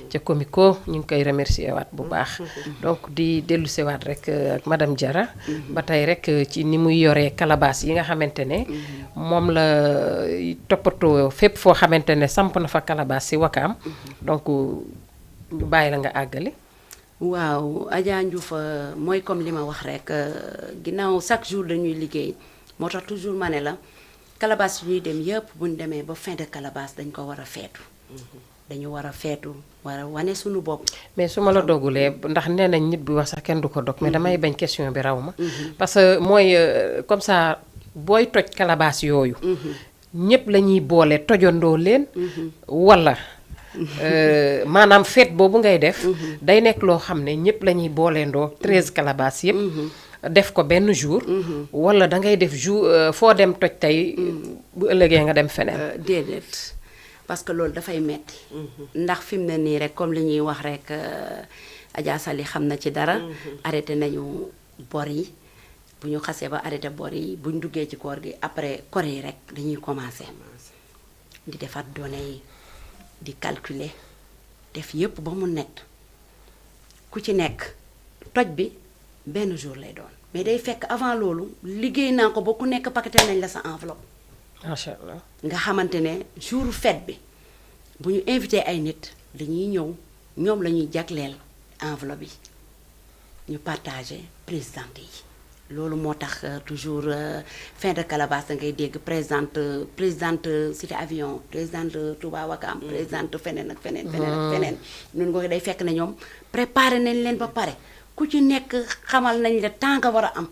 ca Comico ñu ngi koy remercier waat bu baax donc di dellusi waat rek ak madame Diarra ba tey rek ci ni muy yoree calebasse yi nga xamante ne moom la toppatoo fépp foo xamante ne samp na fa calebasse si Wakaam donc ñu bàyyi la nga àggali. waaw Adja Ndiouf mooy comme li ma wax rek ginnaaw chaque jour dañuy liggéey moo tax toujours ma ne la calebasse yi ñuy dem yëpp bu ñu demee ba fin de calebasse dañ ko war a feetu. dañu war a feetu war a wane suñu bopp. mais su ma la dogulee ndax nee nañ nit bi wax sax kenn du ko dog mais damay bañ question bi raw ma. parce que mooy comme ça booy toj calebasse yooyu. ñëpp la ñuy boole tojandoo leen. wala maanaam fête boobu ngay def. day nekk loo xam ne ñëpp la ñuy booleendoo 13 calebasse yëpp. def ko benn jour. wala da ngay def jour foo dem toj tey bu ëllëgee nga dem feneen. déedéet. parce que loolu dafay metti ndax fi mu ne nii rek comme li ñuy wax rek Adja Sali xam na ci dara. arrêté nañu bor yi bu ñu xasee ba arrêté bor yi bu ñu duggee ci koor gi après koor yi rek dañuy commencé di defar données yi di calculer def yépp ba mu nekk ku ci nekk toj bi benn jour lay doon mais day fekk avant loolu liggéey naa ko ba ku nekk paqueté nañ la sa enveloppe. macha allah nga xamante ne jour fête bi bu ñu invité ay nit dañuy ñëw ñoom la ñuy jagleel enveloppe yi ñu partagé présidente yi loolu moo tax toujours fin de calebasse da ngay dégg présidente cité avion présidente Touba Wakam présidente feneen ak feneen ak feneen ñun ko day fekk ne ñoom préparé nañ leen ba pare ku ci nekk xamal nañ la temps nga war a am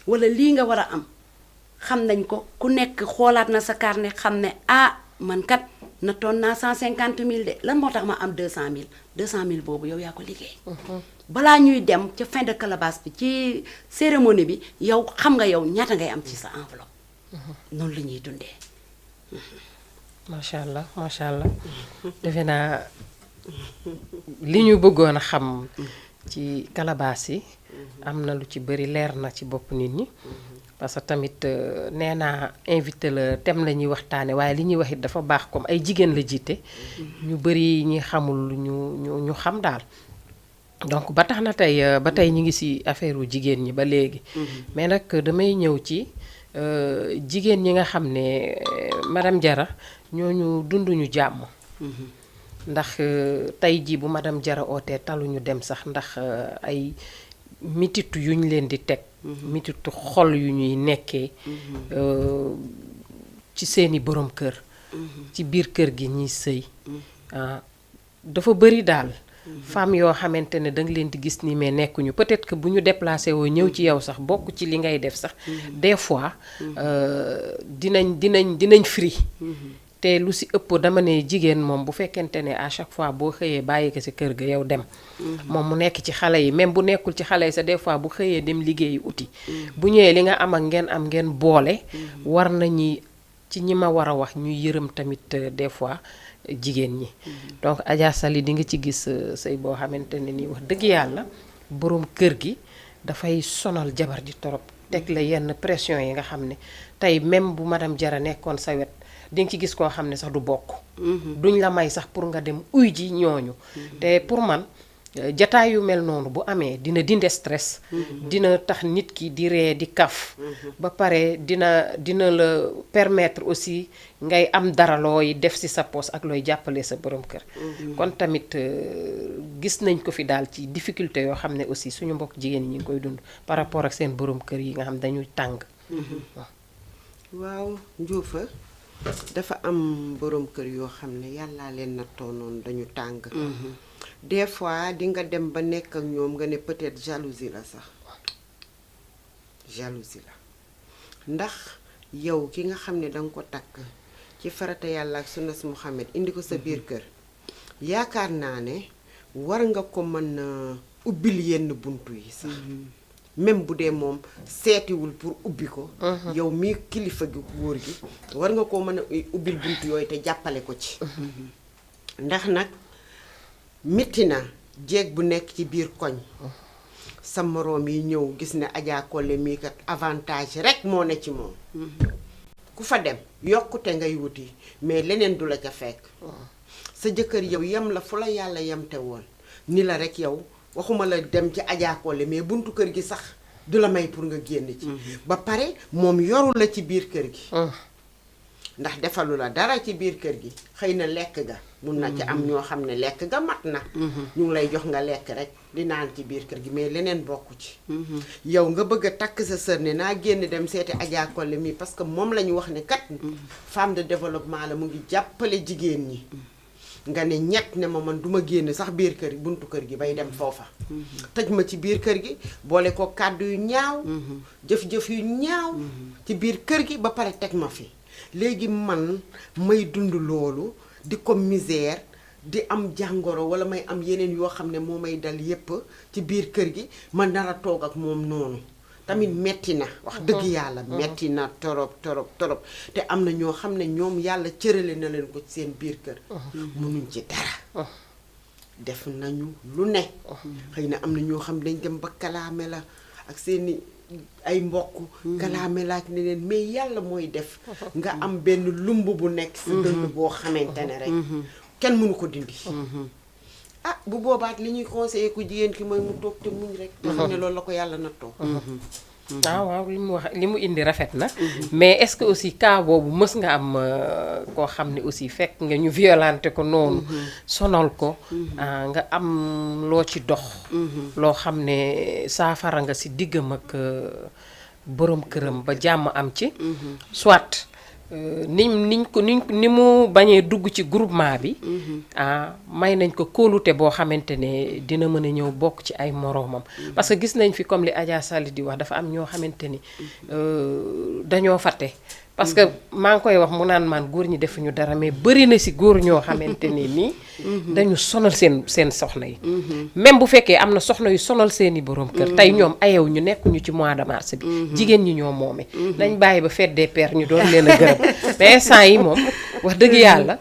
wala lii nga war a am xam nañ ko ku nekk xoolaat na sa carnet xam ne man kat nattoon naa 150 000 de lan moo tax ma am 200 000 200 000 boobu yow yaa ko liggéey. balaa ñuy dem ca fin de calebasse bi ci cérémonie bi yow xam nga yow ñaata ngay am ci sa enveloppe. noonu la ñuy dundee. macha allah macha allah defe naa li ñu bëggoon a xam ci calebasse yi am na lu ci bëri leer na ci bopp nit ñi. parce que tamit nee naa invité la thème la ñuy waxtaane waaye li ñuy wax it dafa baax comme ay jigéen la jiite. ñu bëri ñi xamul ñu xam daal. donc ba tax na tey ba tey ñu ngi ci affaire u jigéen ñi ba léegi. mais nag damay ñëw ci jigéen ñi nga xam ne madame Diarra ñooñu dunduñu jàmm. ndax tey jii bu madame Diarra ootee taluñu dem sax ndax ay mititu yu ñu leen di teg. mititu xol yu ñuy nekkee. ci seeni borom kër. ci biir kër gi ñiy sëy. dafa bëri daal. femme yoo xamante ne danga leen di gis nii mais nekkuñu peut-être que bu ñu déplacé woo ñëw ci yow sax bokk ci li ngay def sax des fois dinañ free te lu si ëpp dama ne jigéen moom bu fekkente ne à chaque fois boo xëyee bàyyi ko si kër ga yow dem moom mu nekk ci xale yi même bu nekkul ci xale yi sax des fois bu xëyee dem liggéeyi uti bu ñëwee li nga am ak ngeen boole war nañu ci ñi ma war a wax ñuy yërëm tamit des fois jigéen ñi donc Adja Sali di nga ci gis sëy boo xamante ne nii wax dëgg yàlla boroom kër gi dafay sonal jabar ji torop teg la yenn pression yi nga xam ne tey même bu madame Diarra nekkoon sa wet di nga ci gis koo xam ne sax du bokk duñ la may sax pour nga dem uy ji ñooñu te pour man jataay yu mel noonu bu amee dina dindi stress dina tax nit ki di ree di kaf ba pare dina la permettre aussi ngay am dara looy def ci sa poos ak looy jàppale sa borom kër kon tamit gis nañ ko fi daal ci difficulté yoo xam ne aussi suñu mbokk jigéen ñi ngi koy dund par rapport ak seen borom kër yi nga xam dañuy tàng waaw Njuufa dafa am borom kër yoo xam ne yàllaa leen nattoo noonu dañu tàng des fois di nga dem ba nekk ak ñoom nga ne peut-être jalousie la sax jalousie la ndax yow ki nga xam ne danga ko takk ci farata yàlla ak sunnas Muhammad indi ko sa biir kër yaakaar naa ne war nga ko mën a ubbil yenn buntu yi sax même bu dee moom seetiwul pour ubbi ko yow mii kilifa gi góor gi war nga ko mën a ubbil buntu yooyu te jàppale ko ci ndax nag metti na jeeg bu nekk ci biir koñ sa moroom yi ñëw gis ne Adja Collé mii kat avantage rek moo ne ci moom ku fa dem yokkute ngay wuti mais leneen du la ca fekk sa jëkkër yow yem la fu la yàlla yemte woon ni la rek yow waxuma la dem ci Adja Collé mais buntu kër gi sax du la may pour nga génn ci ba pare moom yoru la ci biir kër gi ndax defalu la dara ci biir kër gi xëy na lekk ga mun na ci am ñoo xam ne lekk ga mat na ñu ngi lay jox nga lekk rek di naan ci biir kër gi mais leneen bokku ci yow nga bëgg a takk sa sër ne naa génn dem seeti Adja Collé mi parce que moom la ñu wax ne kat femme de développement la mu ngi jàppale jigéen ñi nga ne ñett ne ma man duma génn sax biir kër buntu kër gi bay dem foofa tëj ma ci biir kër gi boole ko kàddu yu ñaaw jëf-jëf yu ñaaw ci biir kër gi ba pare teg ma fi léegi man may dund loolu di ko misère di am jàngoro wala may am yeneen yoo xam ne moo may dal yépp ci biir kër gi ma nar a toog ak moom noonu tamit metti na wax dëgg yàlla metti na torop te am na ñoo xam ne ñoom yàlla cërale na leen ko ci seen biir kër mënuñ ci dara def nañu lu ne xëy na am na ñoo xam dañ dem ba kalaame la ak seeni ay mbokk kalaame la ak neneen mais yàlla mooy def nga am benn lumb bu nekk si dënn boo xamante ne rek kenn mënu ko dindi ah bu boobaat li ñuy conseillé ku jigéen ki mooy mu toog te muñ rek te xam ne loolu la ko yàlla nattoo waaw li mu wax li mu indi rafet na mais est-ce que aussi cas boobu mës nga am koo xam ne aussi fekk nga ñu violenté ko noonu sonal ko nga am loo ci dox loo xam ne saafara nga si diggam ak borom këram ba jàmm am ci soit ni mu bañee dugg ci groupement bi may nañ ko kóolute boo xamante ne dina mën a ñëw bokk ci ay moroomam parce que gis nañ fi comme li Adja Sali di wax dafa am ñoo xamante ni dañoo fàtte parce que maa ngi koy wax mu naan man góor ñi defuñu dara mais bëri na si góor ñoo xamante ne nii dañu sonal seen soxna yi même bu fekkee am na soxna yu sonal seeni borom kër tey ñoom ayew ñu nekkuñu ci mois de mars bi jigéen ñi ñoo moome nañ bàyyi ba fête des pères ñu doon leen a gërëm mais instant yi moom wax dëgg yàlla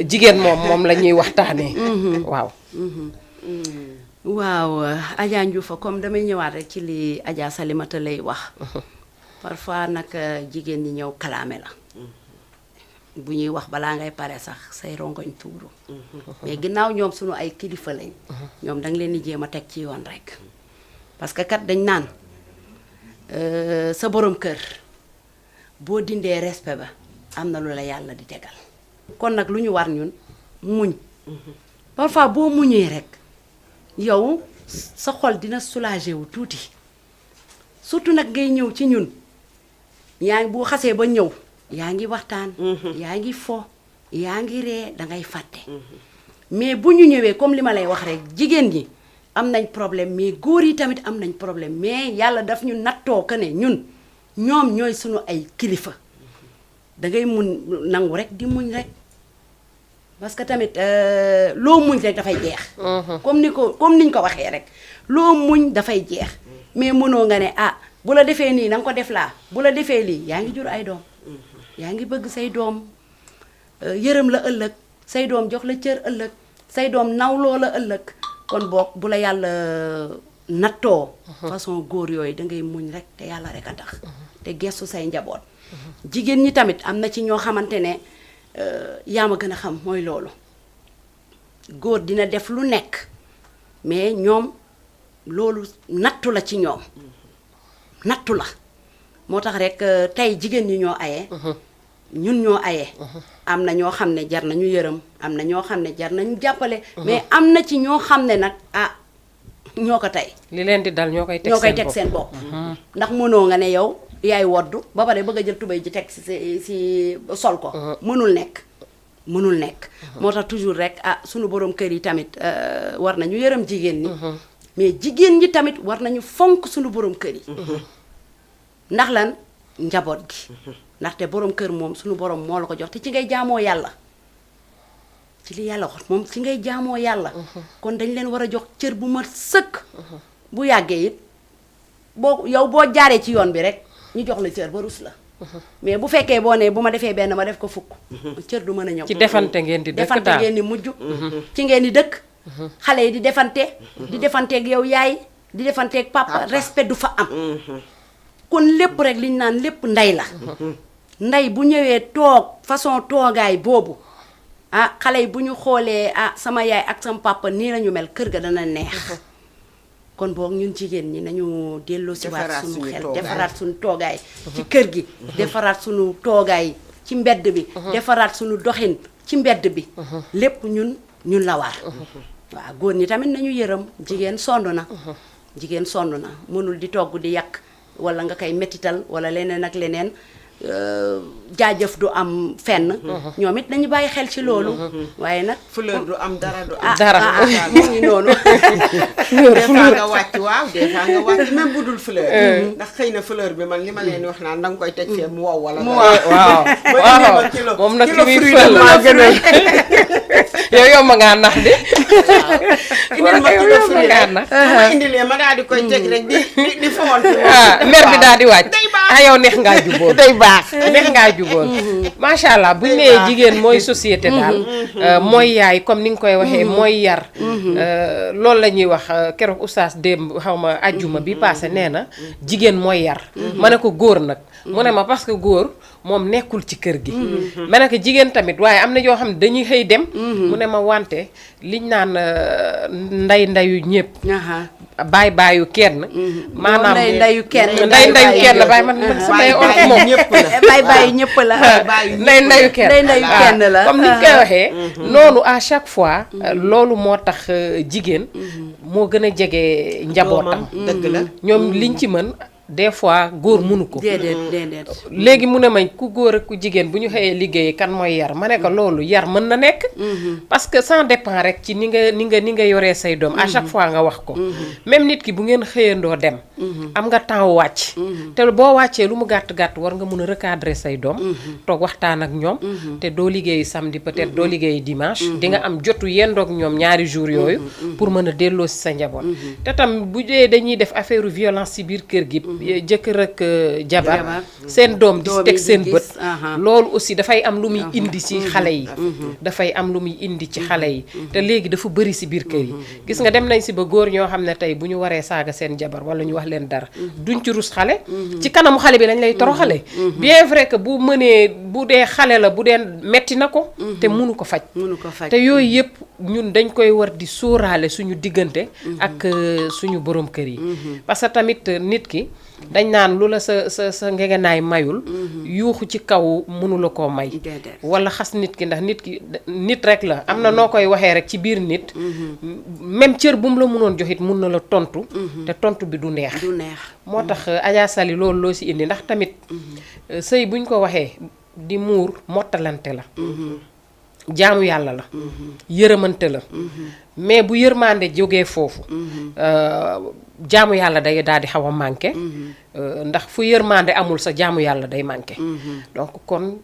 jigéen moom la ñuy waxtaanee waaw waaw Adja Ndioufa comme damay ñëwaat rek ci li Adja Salimata lay wax parfois nag jigéen ñi ñëw kalaame la bu ñuy wax balaa ngay pare sax say rongoñ tuuru mais ginnaaw ñoom suñu ay kilifa lañ ñoom danga leen di jéem a teg ci yoon rek parce que kat dañ naan sa borom kër boo dindee respect ba am na lu la yàlla di tegal kon nag lu ñu war ñun muñ parfois boo muñee rek yow sa xol dina soulagé wu tuuti surtout nag ngay ñëw ci ñun yaa ngi boo xasee ba ñëw yaa ngi waxtaan yaa ngi fo yaa ngi ree dangay fàtte mais bu ñu ñëwee comme li ma lay wax rek jigéen ñi am nañ problème mais góor yi tamit am nañ problème mais yàlla daf ñu nattoo que ne ñun ñoom ñooy suñu ay kilifa dangay mun nangu rek di muñ rek parce que tamit loo muñ rek dafay jeex comme niñ ko waxee rek loo muñ dafay jeex mais mënoo nga ne bu la defee nii na nga ko def laa bu la defee lii yaa ngi jur ay doom yaa ngi bëgg say doom yërëm la ëllëg say doom jox la cër ëllëg say doom nawloo la ëllëg kon boog bu la yàlla nattoo façon góor yooyu dangay muñ rek te yàlla rek a tax te gestu say njaboot jigéen ñi tamit am na ci ñoo xamante ne yaa ma gën a xam mooy loolu góor dina def lu nekk mais ñoom loolu nattu la ci ñoom nattu la moo tax rek tey jigéen ñi ñoo aye ñun ñoo aye am na ñoo xam ne jar nañu yërëm am na ñoo xam ne jar nañu jàppale mais am na ci ñoo xam ne nag ñoo ko tey li leen di dal ñoo koy teg seen bopp ndax mënoo nga ne yow yaay woddu ba pare bëgg a jël tubéy ji teg si sol ko mënul nekk moo tax toujours rek sunu borom kër yi tamit war nañu yërëm jigéen ñi mais jigéen ñi tamit war nañu fonk sunu borom kër yi ndax lan njaboot gi ndaxte borom kër moom sunu borom moo la ko jox te ci ngay jaamoo yàlla ci li yàlla wax moom ci ngay jaamoo yàlla kon dañ leen war a jox cër bu ma sëkk bu yàggee it boo jaaree ci yoon bi rek ñu jox la cër ba rus la mais bu fekkee boo ne bu ma defee benn ma def ko fukk cër du mën a ñëw ci defante ngeen di dëkk daal ngeen di mujj ci ngeen di dëkk xale yi di defanteeg yow yaay di defanteeg papa respect du fa am kon lépp rek liñ naan lépp ndey la ndey bu ñëwee toog façon toogaay boobu xale yi bu ñu xoolee sama yaay ak sama papa nii lañu mel kër ga dana neex kon boog ñun jigéen ñi nañu delloo si waat suñu xel defaraat suñu toogaay ci kër gi defaraat suñu toogaay ci mbedd bi defaraat suñu doxin ci mbedd bi lépp ñun la war waaw góor ñi tamit nañu yërëm jigéen sonn na mënul di togg di yàq wala nga koy mettital wala leneen ak leneen jaajëf du am fenn ñoom it nañu bàyyi xel ci loolu waaye nag fleur du am dara du dara mu ngi noonu des fois nga wàcc waaw des fois nga wàcc même bu dul fleur ndax xëy na fleur bi man li ma leen wax naan danga koy teg fee mu wow wala waaw moom nag ki muy fël maa gën a yow ma ngaa nax de indil ma kilo fruit ma indilee ma daal di koy teg rek di fawal mer bi daal di wàcc yow neex ngaa jubboon day baax neex ngaa jubboon macha allah bu ñu nee jigéen mooy société daal mooy yaay comme ni nga koy waxee mooy yar loolu la ñuy wax keroog oustaz démb xaw ma ajjuma bi passé nee na jigéen mooy yar ma ne ko góor nag mu ne ma parce que góor moom nekkul ci kër gi ma ne ko jigéen tamit waaye am na yoo xam ne dañuy xëy dem mu ne ma wante liñ naan ndayu ñëpp baayu kenn maanaam ndayu kenn bàyyi man samay olof moom ñëpp la baayu ñëpp la ndayu kenn la comme ni ñu koy waxee noonu à chaque fois loolu moo tax jigéen moo gën a jege njabootam dëgg la ñoom liñ ci mën des fois góor mënu ko déedéet léegi mu ne ma ku góor ak ku jigéen bu ñu xëyee liggéey kan mooy yar ma ne ko loolu yar mën na nekk parce que ça dépend rek ci ni nga yoree say doom à chaque fois nga wax ko même nit ki bu ngeen xëyandoo dem am nga temps wàcc te boo wàccee lu mu gàtt-gàtt war nga mun a recadrer say doom toog waxtaan ak ñoom te doo liggéey samedi peut-être doo liggéey dimanche di nga am jotu yendoog ñoom ñaari jours yooyu pour mën a delloo si sa njaboot te tam bu dee dañuy def affaire violence ci biir kër gi jëkkër ak jabar seen doom di teg seen bët loolu aussi dafay am lu muy indi ci xale yi dafay am lu muy indi ci xale yi te léegi dafa bëri ci biir kër yi gis nga dem nañ ci ba góor ñoo xam ne tey bu ñu waree saaga seen jabar wala ñu wax leen dara duñ ci rus xale ci kanamu xale bi lañ lay toroxale bien vrai que bu mënee bu dee xale la bu dee metti na ko te mënu ko faj te yooyu yëpp ñun dañ koy war di sóoraale suñu diggante ak suñu borom kër yi parce que tamit nit ki dañ naan lu la sa ngegenaay mayul yuuxu ci kaw mënula koo may Déedéet. wala xas nit ki ndax nit rek la am na noo koy waxee rek ci biir nit même cër bu mu la mënoon joxit mun na la tontu te tontu bi du neex du neex. moo tax Adja Sali loolu loo si indi ndax tamit sëy buñ ko waxee di muur mottalante la jaamu yàlla la yërëmante la mais bu yërmande jógee foofu jaamu yàlla day daal di xaw a manqué ndax fu yërmande amul sa jaamu yàlla day manqué donc kon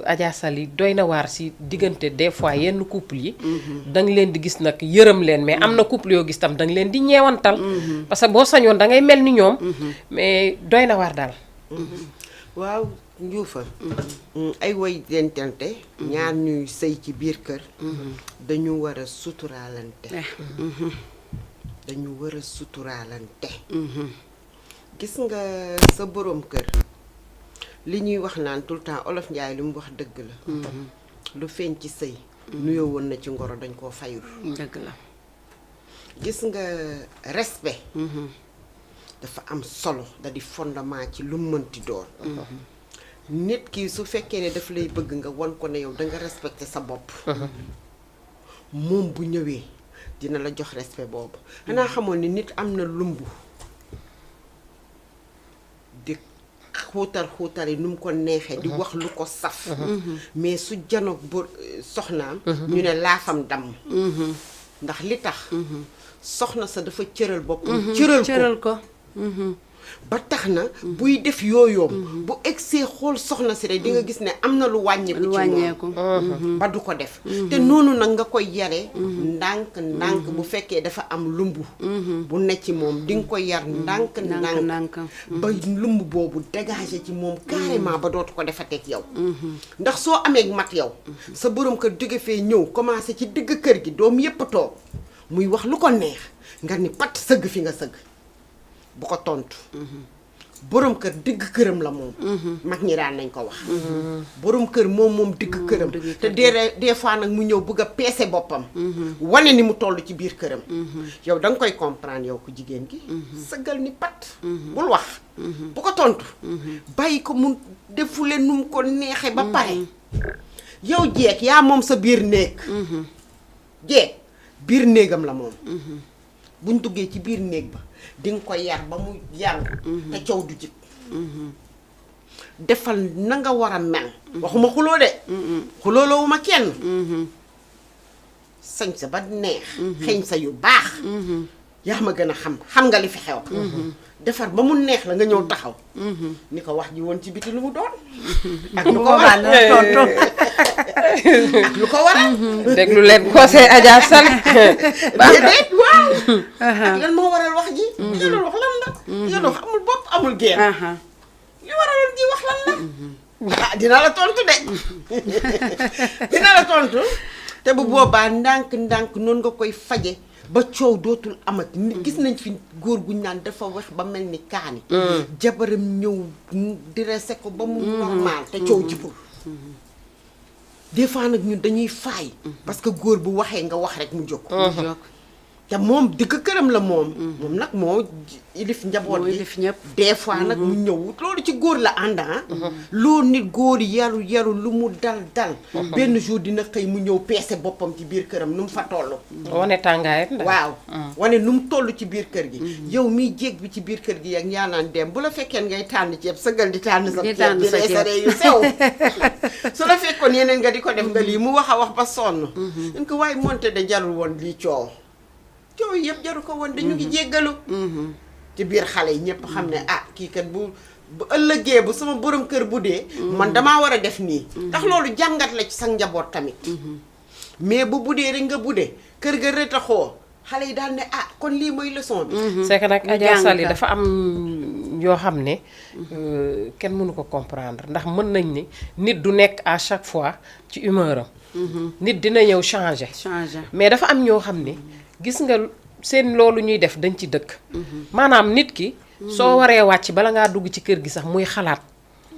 Adja Sali doy na waar si diggante des fois yenn couple yi da nga leen di gis nag yërëm leen mais am na couple yoo gis tam da nga leen di ñeewantal parce que boo sañoon da ngay mel ni ñoom mais doy na waar daal waaw njuufa ay woy dentante ñaar ñuy sëy ci biir kër dañu war a suturaalante dañu war a suturaalante gis nga sa boroom kër li ñuy wax naan tout le temps olof njaay li mu wax dëgg la lu feeñ ci sëy nuyoo woon na ci ngoro dañ koo fayul dëgg la. gis nga respect dafa am solo da di fondement ci lu mënti doon nit ki su fekkee ne daf lay bëgg nga won ko ne yow da nga respecté sa bopp moom bu ñëwee dina la jox respect boobu xanaa xamoon ni nit am na lumb di xuutar yi nu mu ko neexee di wax lu ko saf mais su janoog bu soxnaam ñu ne laafam damm ndax li tax soxna sa dafa cëral boppam cëral ko ba tax na buy def yooyoom bu egsee xool soxna si rek di nga gis ne am na lu wàññeeku ci moom ba du ko def te noonu nag nga koy yare ndànk bu fekkee dafa am lumb bu ne ci moom di nga ko yar ndànk ba lumb boobu dégagé ci moom carrément ba dootu ko defateeg yow ndax soo amee mat yow sa borom kër jóge fee ñëw commencé ci digg kër gi doom yépp toog muy wax lu ko neex nga ni pat sëgg fi nga sëgg bu ko tontu borom kër digg këram la moom mag ñi daan nañ ko wax borom kër moom digg këram te des fois nag mu ñëw bëgg a peese boppam wane ni mu toll ci biir këram yow da nga koy comprendre yow ku jigéen gi sëggal ni pat bul wax bu ko tontu bàyyi ko mu defule nu mu ko neexee ba pare yow jeeg yaa moom sa biir néeg jeeg biir néegam la moom buñ duggee ci biir néeg ba di nga ko yar ba mu yaru te coow du jib defal na nga war a mel waxuma xuloo de xulooloowu ma kenn sañ sa ba neex xeeñ sa yu baax yaa ma gën a xam nga li fi xew defar ba mu neex la nga ñëw taxaw ni ko wax ji woon ci biti lu mu doon ak lu ko waral ak lu ko waral déglu leen conseil Adja Sali déedéet waaw ak lan moo waral wax ji li nga doon wax lan la li nga doon wax amul bopp amul génn li waraloon ji wax lan la dina la tontu de dina la tontu te bu boobaa ndànk noonu nga koy faje ba coow dootul amat nit gis nañ fi góor guñ naan dafa wax ba mel ni kaani jabaram ñëw dressé ko ba mu normal te coow jibul des fois nag ñun dañuy faay parce que góor bu waxee nga wax rek mu jóg te moom dëkk këram la moom nag moo ilif njaboot gi des fois nag mu ñëw loolu ci góor la ànda loolu nit góor yaru lu mu dal benn jour dina xëy mu ñëw peese boppam ci biir këram nu mu fa toll wane tàngaay waaw wane nu mu toll ci biir kër gi yow miy jéeg bi ci biir kër gi yak yaa naan dem bu la fekkee ngay tànn ceeb sëggal di tànn sa ceeb di reesare yu sew su la fekkoon yeneen nga di ko def nga lii mu wax a wax ba sonn dañ ko waaye monte de jarul woon lii coow yëpp jaru ko woon dañu ngi jéggalu ci biir xale yi ñëpp xam ne kii kat bu ëllëgee bu sama borom kër bu dee man damaa war a def nii ndax loolu jàngat la ci sa njaboot tamit mais bu budee rek nga budee kër ga rëtaxoo xale yi daal ne kon lii mooy leçon bi c'est que nag Adja Sali dafa am yoo xam ne kenn mënu ko comprendre ndax mën nañ ni nit du nekk à chaque fois ci humeur am nit dina ñëw changer mais dafa am ñoo xam ne gis nga seen loolu ñuy def dañ ci dëkk maanaam nit ki soo waree wàcc bala ngaa dugg ci kër gi sax muy xalaat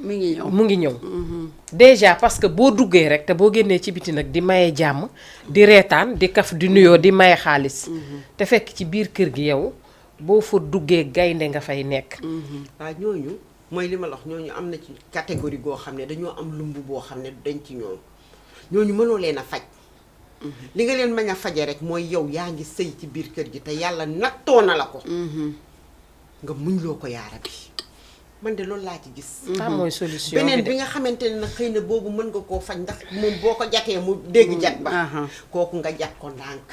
mu ngi ñëw déjà parce que boo duggee rek te boo génnee ci biti nag di maye jàmm di reetaan di kaf di nuyoo di maye xaalis te fekk ci biir kër gi yow boo fa duggee gaynde nga fay nekk. waaw ñooñu mooy li ma la wax ñooñu am na ci catégorie goo xam ne dañoo am lumb boo xam ne dañ ci ñooñu mënoo leen a faj. li nga leen mën a faje rek mooy yow yaa ngi sëy ci biir kër gi te yàlla nattoo na la ko. nga muñ loo ko yaara bi man de loolu laa ci gis. mooy solution beneen bi nga xamante ne nag xëy na boobu mën nga koo faj ndax moom boo ko jatee mu dégg jat ba. kooku nga jat ko ndànk.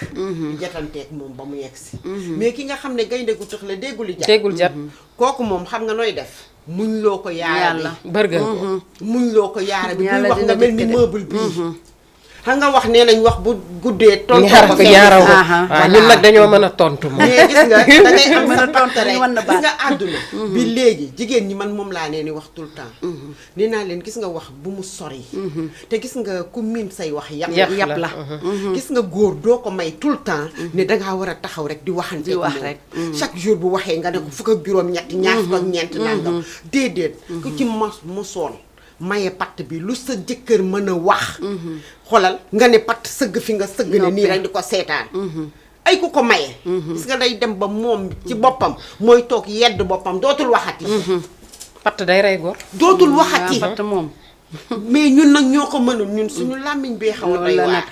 jatanteeg moom ba mu yegsi. mais ki nga xam ne gaynde gu tëx la déggul jat. kooku moom xam nga nooy def. muñ loo ko yaara bi bërgël ko. muñ loo ko yaara bi buy wax nga mel ni meuble bii. xam nga wax nee nañ wax bu guddee. tontu ko ñaaraw ko waaw ñun nag dañoo mën a tontu moom. mais gis nga dangay am sa tontu rek gis nga àdduna. bi léegi jigéen ñi man moom laa nee ni wax tout le temps. nee naa leen gis nga wax bu mu sori. te gis nga ku miin say wax yàpp la. gis nga góor doo ko may tout le temps. ne dangaa war a taxaw rek di waxante. di wax rek chaque jour bu waxee nga ne ko fukk ak juróom-ñett ñaar fukk ak ñeent nangam. déedéet ku ci mosoon. maye patt bi lu sa jëkkër mën a wax. xolal nga ne patt sëgg fi nga sëgg ne nii rek di ko seetaan. ay ku ko maye. gis nga day dem ba moom ci boppam mooy toog yedd boppam dootul waxati. patt day rey góor. dootul waxati patt moom. mais ñun nag ñoo ko mënul ñun suñu làmmiñ bee xaw a doy waar.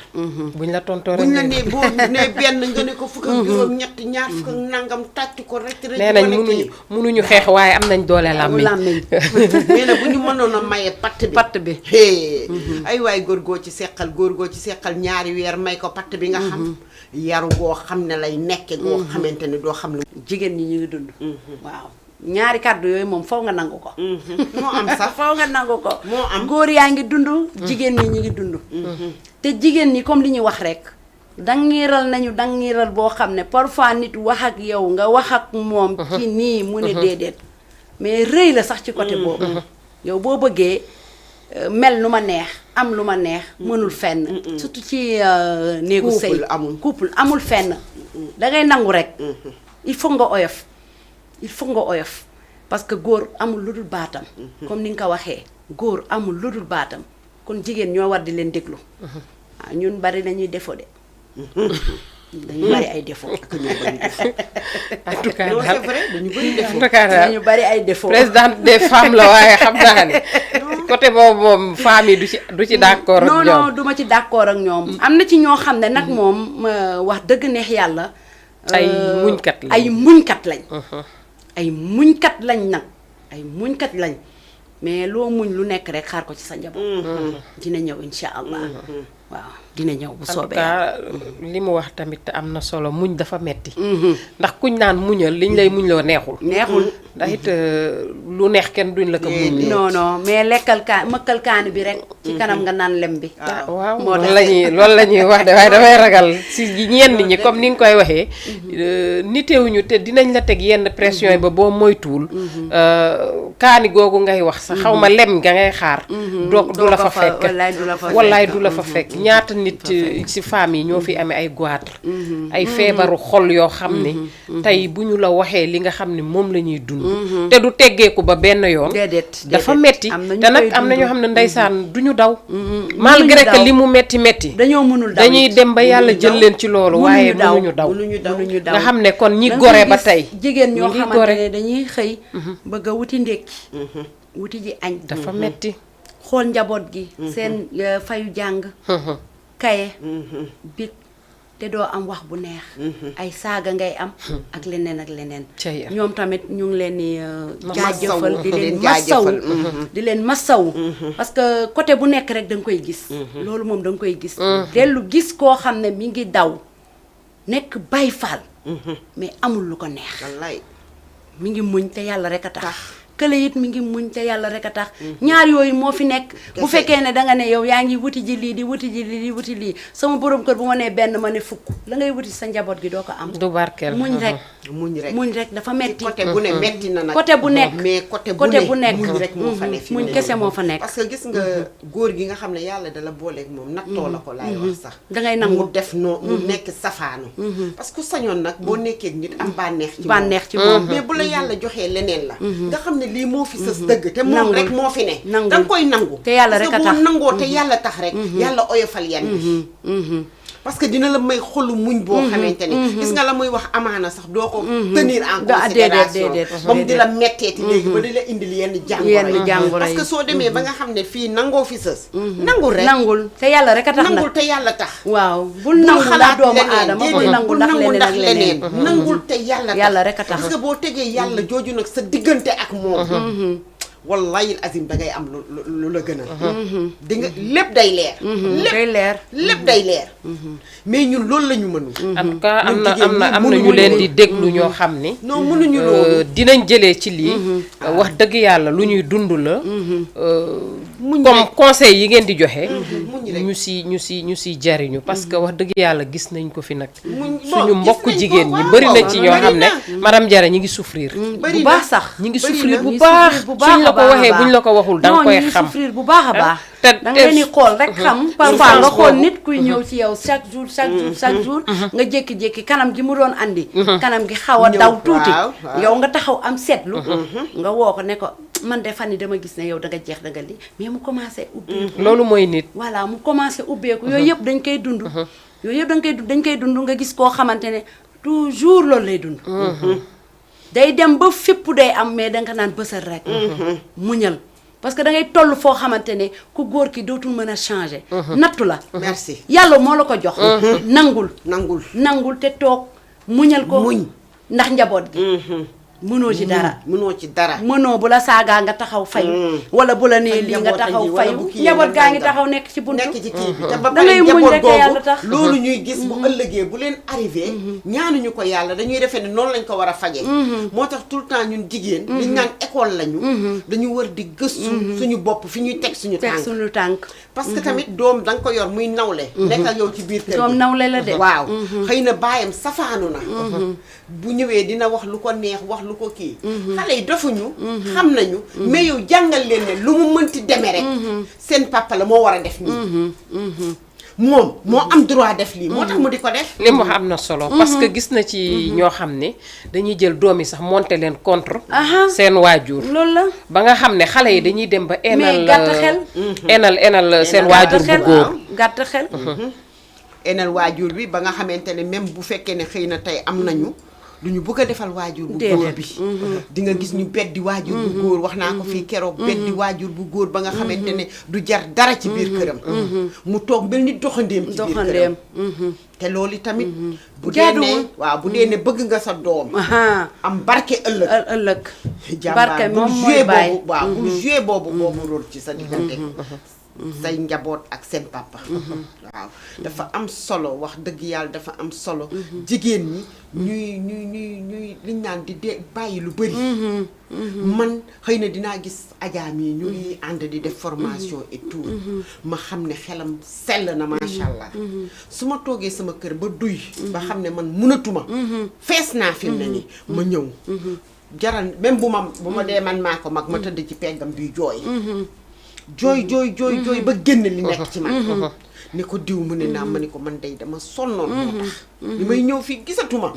buñ la tontoo rek buñ la nee boo nee benn nga ne ko fukk ak juróom ñett ñaar fukk ak nangam tàcc ko rek. nee nañ munuñu xeex waaye am nañ doole làmmiñ. mais nag bu ñu mënoon a maye patt bi. ay waay góor goo ci seqal ñaari weer may ko patt bi nga xam. yaru goo xam ne lay nekke goo xamante ne doo xam lu. jigéen ñi ñu ngi dund. waaw. ñaari kàddu yooyu moom faw nga nangu ko. moo am sax faw nga nangu ko. moo am góor yaa ngi dund. jigéen ñi ñu ngi dund. te jigéen ñi comme li ñu wax rek. dangiral boo xam ne parfois nit wax ak yow nga wax ak moom. ci nii mu ne déedéet. mais rëy la sax ci côté boobu. yow boo bëggee mel nu ma neex am lu ma neex. mënul fenn. surtout ci néegu sëy couple amul fenn. dangay nangu rek. il faut nga oyof. parce que góor amul lu dul baatam. comme ni nga ko waxee góor amul lu dul baatam kon jigéen ñoo war di leen déglu. waaw ñun bari nañuy défaut de. dañu bari ay défaut. en tout cas non c'est vrai dañu bari défaut. dañu bari ay défaut. présidente des femmes la waaye xam naa ne côté boobu moom femmes yi du ci d'accord ak ñoom. non duma ci d'accord ak ñoom. am na ci ñoo xam ne nag moom wax dëgg neex yàlla. ay muñkat lañ ay muñkat lañ mais loo muñ lu nekk rek xaar ko ci sa njaboot. dina ñëw insha allah. waaw dina ñëw bu soobee. en tout cas li mu wax tamit am na solo muñ dafa metti ndax kuñ naan muñal liñ lay muñ loo neexul. ndax it lu neex kenn duñ la ko muñ. non mais mëkkal kaani bi rek. ci kanam nga naan lem bi. waaw loolu la ñuy wax de waaye damay ragal si ñenn ñi comme ni nga koy waxee. nitewuñu te dinañ la teg yenn pression yi ba boo moytuwul. kaani googu ngay wax sa xaw ma lem nga ngay xaar. du la fa fekk wallaay du la fa fekk ñaata nit ci femmes yi ñoo fi amee ay goitre. ay feebaru xol yoo xam ne. tey bu ñu la waxee li nga xam ne moom la ñuy dund. te du teggeeku ba benn yoon. dafa metti te nag am na ñoo xam ne ndeysaan duñu daw. malgré que li mu metti. dañoo mënul daw dañuy dem ba yàlla jël leen ci loolu. waaye mënuñu daw nga xam ne kon ñi gore ba tey. jigéen ñoo xamante ne dañuy xëy. bëgg a wuti ndékki. wuti ji añ. dafa metti xool njaboot gi. seen fayu jàng. kaye. big te doo am wax bu neex. ay saaga ngay am. ak leneen ak leneen. ñoom tamit ñu ngi leen di jaajëfal di leen massawu. parce que côté bu nekk rek da nga koy gis. loolu moom da nga koy gis. dellu gis koo xam ne mi ngi daw nekk Baay Faal. mais amul lu ko neex. wallaay mi ngi muñ te yàlla rek a tax. kële it mi ngi muñ te yàlla rek a tax. ñaar yooyu moo fi nekk. bu fekkee ne danga ne yow yaa ngi wuti ji lii di wuti ji lii di wuti lii sama borom kër bu ma nee benn ma ne fukk la ngay wuti sa njaboot gi doo ko am. du barkeel muñ rek dafa metti. côté bu ne metti na nag. côté bu nekk mais côté bu nekk muñ rek moo fa nekk. muñ kese moo fa nekk. parce que gis nga góor gi nga xam ne yàlla dala booleeg moom nattoo la ko laay wax sax. dangay nangu mu def noo mu nekk safaanu. parce que sañoon nag boo nekkee nit am bànneex ci moom mais bu la yàlla joxee leneen la. nga xam ne lii moo fi sës dëgg te moom rek moo fi ne. danga koy nangu. te yàlla rek a tax parce que boo nangoo te yàlla tax rek. yàlla oyofal yan bi. parce que dina la may xolu muñ boo xamante ni gis nga la muy wax amaana sax doo ko tenir en considération ba mu di la metteeti léegi ba di la indil yenn jàngoro parce que soo demee ba nga xam ne fii nangoo fi sës nangul rek nangul te yàlla rek a tax nangul te yàlla tax waaw bul nangu ndax doomu aadama bul nangu ndax leneen nangul te yàlla rek a tax parce que boo tegee yàlla jooju nag sa diggante ak moom wallahi azim da ngay am lu la gën a di nga lépp day leer lépp day leer mais ñun loolu la ñu mënul en tout cas am na ñu leen di déglu ñoo xam ni non mënuñu loolu dinañ jëlee ci lii wax dëgg yàlla lu ñuy dund la comme conseil yi ngeen di joxe ñu si jariñu parce que wax dëgg yàlla gis nañ ko fi nag suñu mbokk jigéen ñi bëri na ci ñoo xam ne madame Diarra ñi ngi souffrir bu baax sax ñi ngi souffrir bu baax suñ la ko waxee buñ la ko waxul danga koy xam souffrir bu baax a baax da nga leen di xool rek xam parfois nga xool nit kuy ñëw ci yow chaque jour nga jékki-jékki kanam gi mu doon andi kanam gi xaw a daw tuuti yow nga taxaw am seetlu nga woo ko ne ko man de fan yi dama gis ne yow da nga jeex da nga li mais mu commencé ubbeeku loolu mooy nit voilà mu commencé ubbeeku yooyu yëpp dañ koy dund yooyu yëpp dañ koy dund nga gis koo xamante ne toujours loolu lay dund day dem ba fépp day am mais danga naan bësal rek muñal parce que da ngay toll foo xamante ne ku góor ki dootul mën a changer nattu la merci yàlla moo la ko jox nangul te toog muñal ko muñ ndax njaboot gi mënoo ci dara mënoo bu la saagaa nga taxaw fayu wala bu la nee lii nga taxaw fayu njaboot gaa ngi taxaw nekk ci buntu nekk ci kii bi te ba da ngay pare muñ njaboot rek yàlla tax googu loolu ñuy gis bu ëllëgee bu leen arrivé ñaanuñu ko yàlla dañuy defee ne noonu lañ ko war a faje moo tax tout le temps ñun jigéen liñ naan école lañu dañu war di gëstu suñu bopp fi ñuy teg suñu tànk parce que tamit doom da nga ko yor muy nawle nekk ak yow ci biir kër doom nawle la de waaw xëy na baayam safaanu na bu ñëwee dina wax lu ko neex wax lu ko kii xale yi dofuñu xam nañu mais yow jàngal leen ne lu mu mënti demee rek seen papa la moo war a def nii moom moo am droit def lii moo tax mu di ko def li mu wax am na solo parce que gis na ci ñoo xam ne dañuy jël doom yi sax monter leen contre seen waajur loolu la ba nga xam ne xale yi dañuy dem ba mais gàtt xel enal seen waajur bu góor gàtt xel enal waajur bi ba nga xamante ne même bu fekkee ne xëy na tey am nañu lu ñu bëgg a defal waajur bu góor bi di nga gis ñu beddi waajur bu góor wax naa ko fii keroog beddi waajur bu góor ba nga xamante ne du jar dara ci biir këram mu toog mel ni doxandéem ci biir këram te loolu tamit bu dee ne waaw bu dee ne bëgg nga sa doom am barke ëllëg barke moom mooy bàyyi waaw bul joué boobu rôle ci sa diggante say njaboot ak seen papa waaw dafa am solo wax dëgg yàlla dafa am solo jigéen ñi ñuy liñ naan di bàyyi lu bëri man xëy na dinaa gis ajaam yi ñu ngi ànd di def formation et tout ma xam ne xelam sell na macha allah su ma toogee sama kër ba duy ba xam ne man munatuma fees naa fi mu ne nii ma ñëw jaral même bu ma dee man maa ko mag ma tëdd ci peggam bi jooy ba génn li nekk ci man ni ko diw mu ne naa ma ni ko man day dama sonnoon moo tax li may ñëw fii gisatuma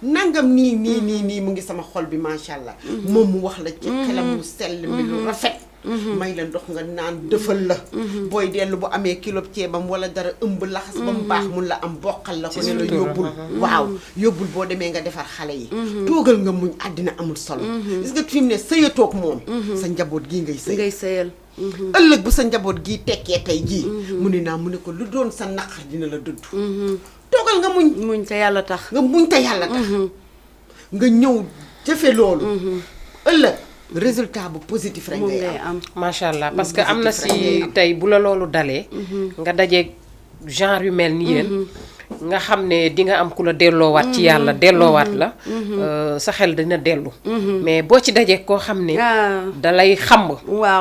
nangam nii mu ngi sama xol bi macha allah moom mu wax la ci xelam mu sell mi lu rafet may la ndox nga naan dëfal la booy dellu bu amee kilo ceebam wala dara ëmb laxas ba mu baax mun la am boqal la ko ne la yóbbul waaw yóbbul boo demee nga defar xale yi toogal nga muñ àddina amul solo gis nga fi mu ne sëyatoog moom sa njaboot gii ngay sëyal ëllëg bu sa njaboot gii tekkee tey jii mu ne naa mu ne ko lu doon sa naqar dina la dëdd toogal nga muñ te yàlla tax nga ñëw jëfe loolu ëllëg résultat bu positif rek ngay am macha allah parce que am na si tey bu la loolu dalee nga dajeeg genre yu mel ni yéen nga xam ne di nga am ku la delloowaat ci yàlla delloowaat la sa xel dina dellu mais boo ci dajee koo xam ne dalay xamb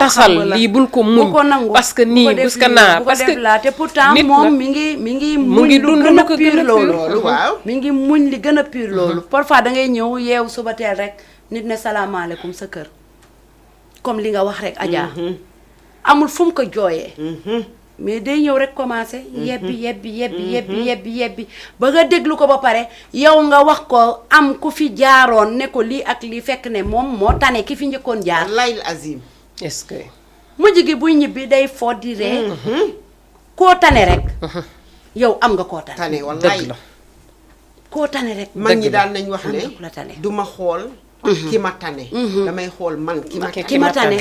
tasal lii bul ko muñ parce que nii parce que naa parce que te pourtant moom mi ngi muñ lu gën a pire loolu waaw mi ngi muñ li gën a pire loolu parfois da ngay ñëw yeewu suba teel rek nit ne salaamaaleykum sa kër comme li nga wax rek Adja amul fu mu ko jooyee mais day ñëw rek commencé yebbi ba nga déglu ko ba pare yow nga wax ko am ku fi jaaroon ne ko lii ak lii fekk ne moom moo tane ki fi njëkkoon jaar layl azim est-ce que mujj gi buy ñibbi day foo di ree koo tane rek yow am nga koo tane. tane dëgg wallaay la koo tane rek. mag ñi dëgg la. daal nañ wax am ne na ku la tane. du ma xool ki ma tane damay xool man ki ma ki ma tane.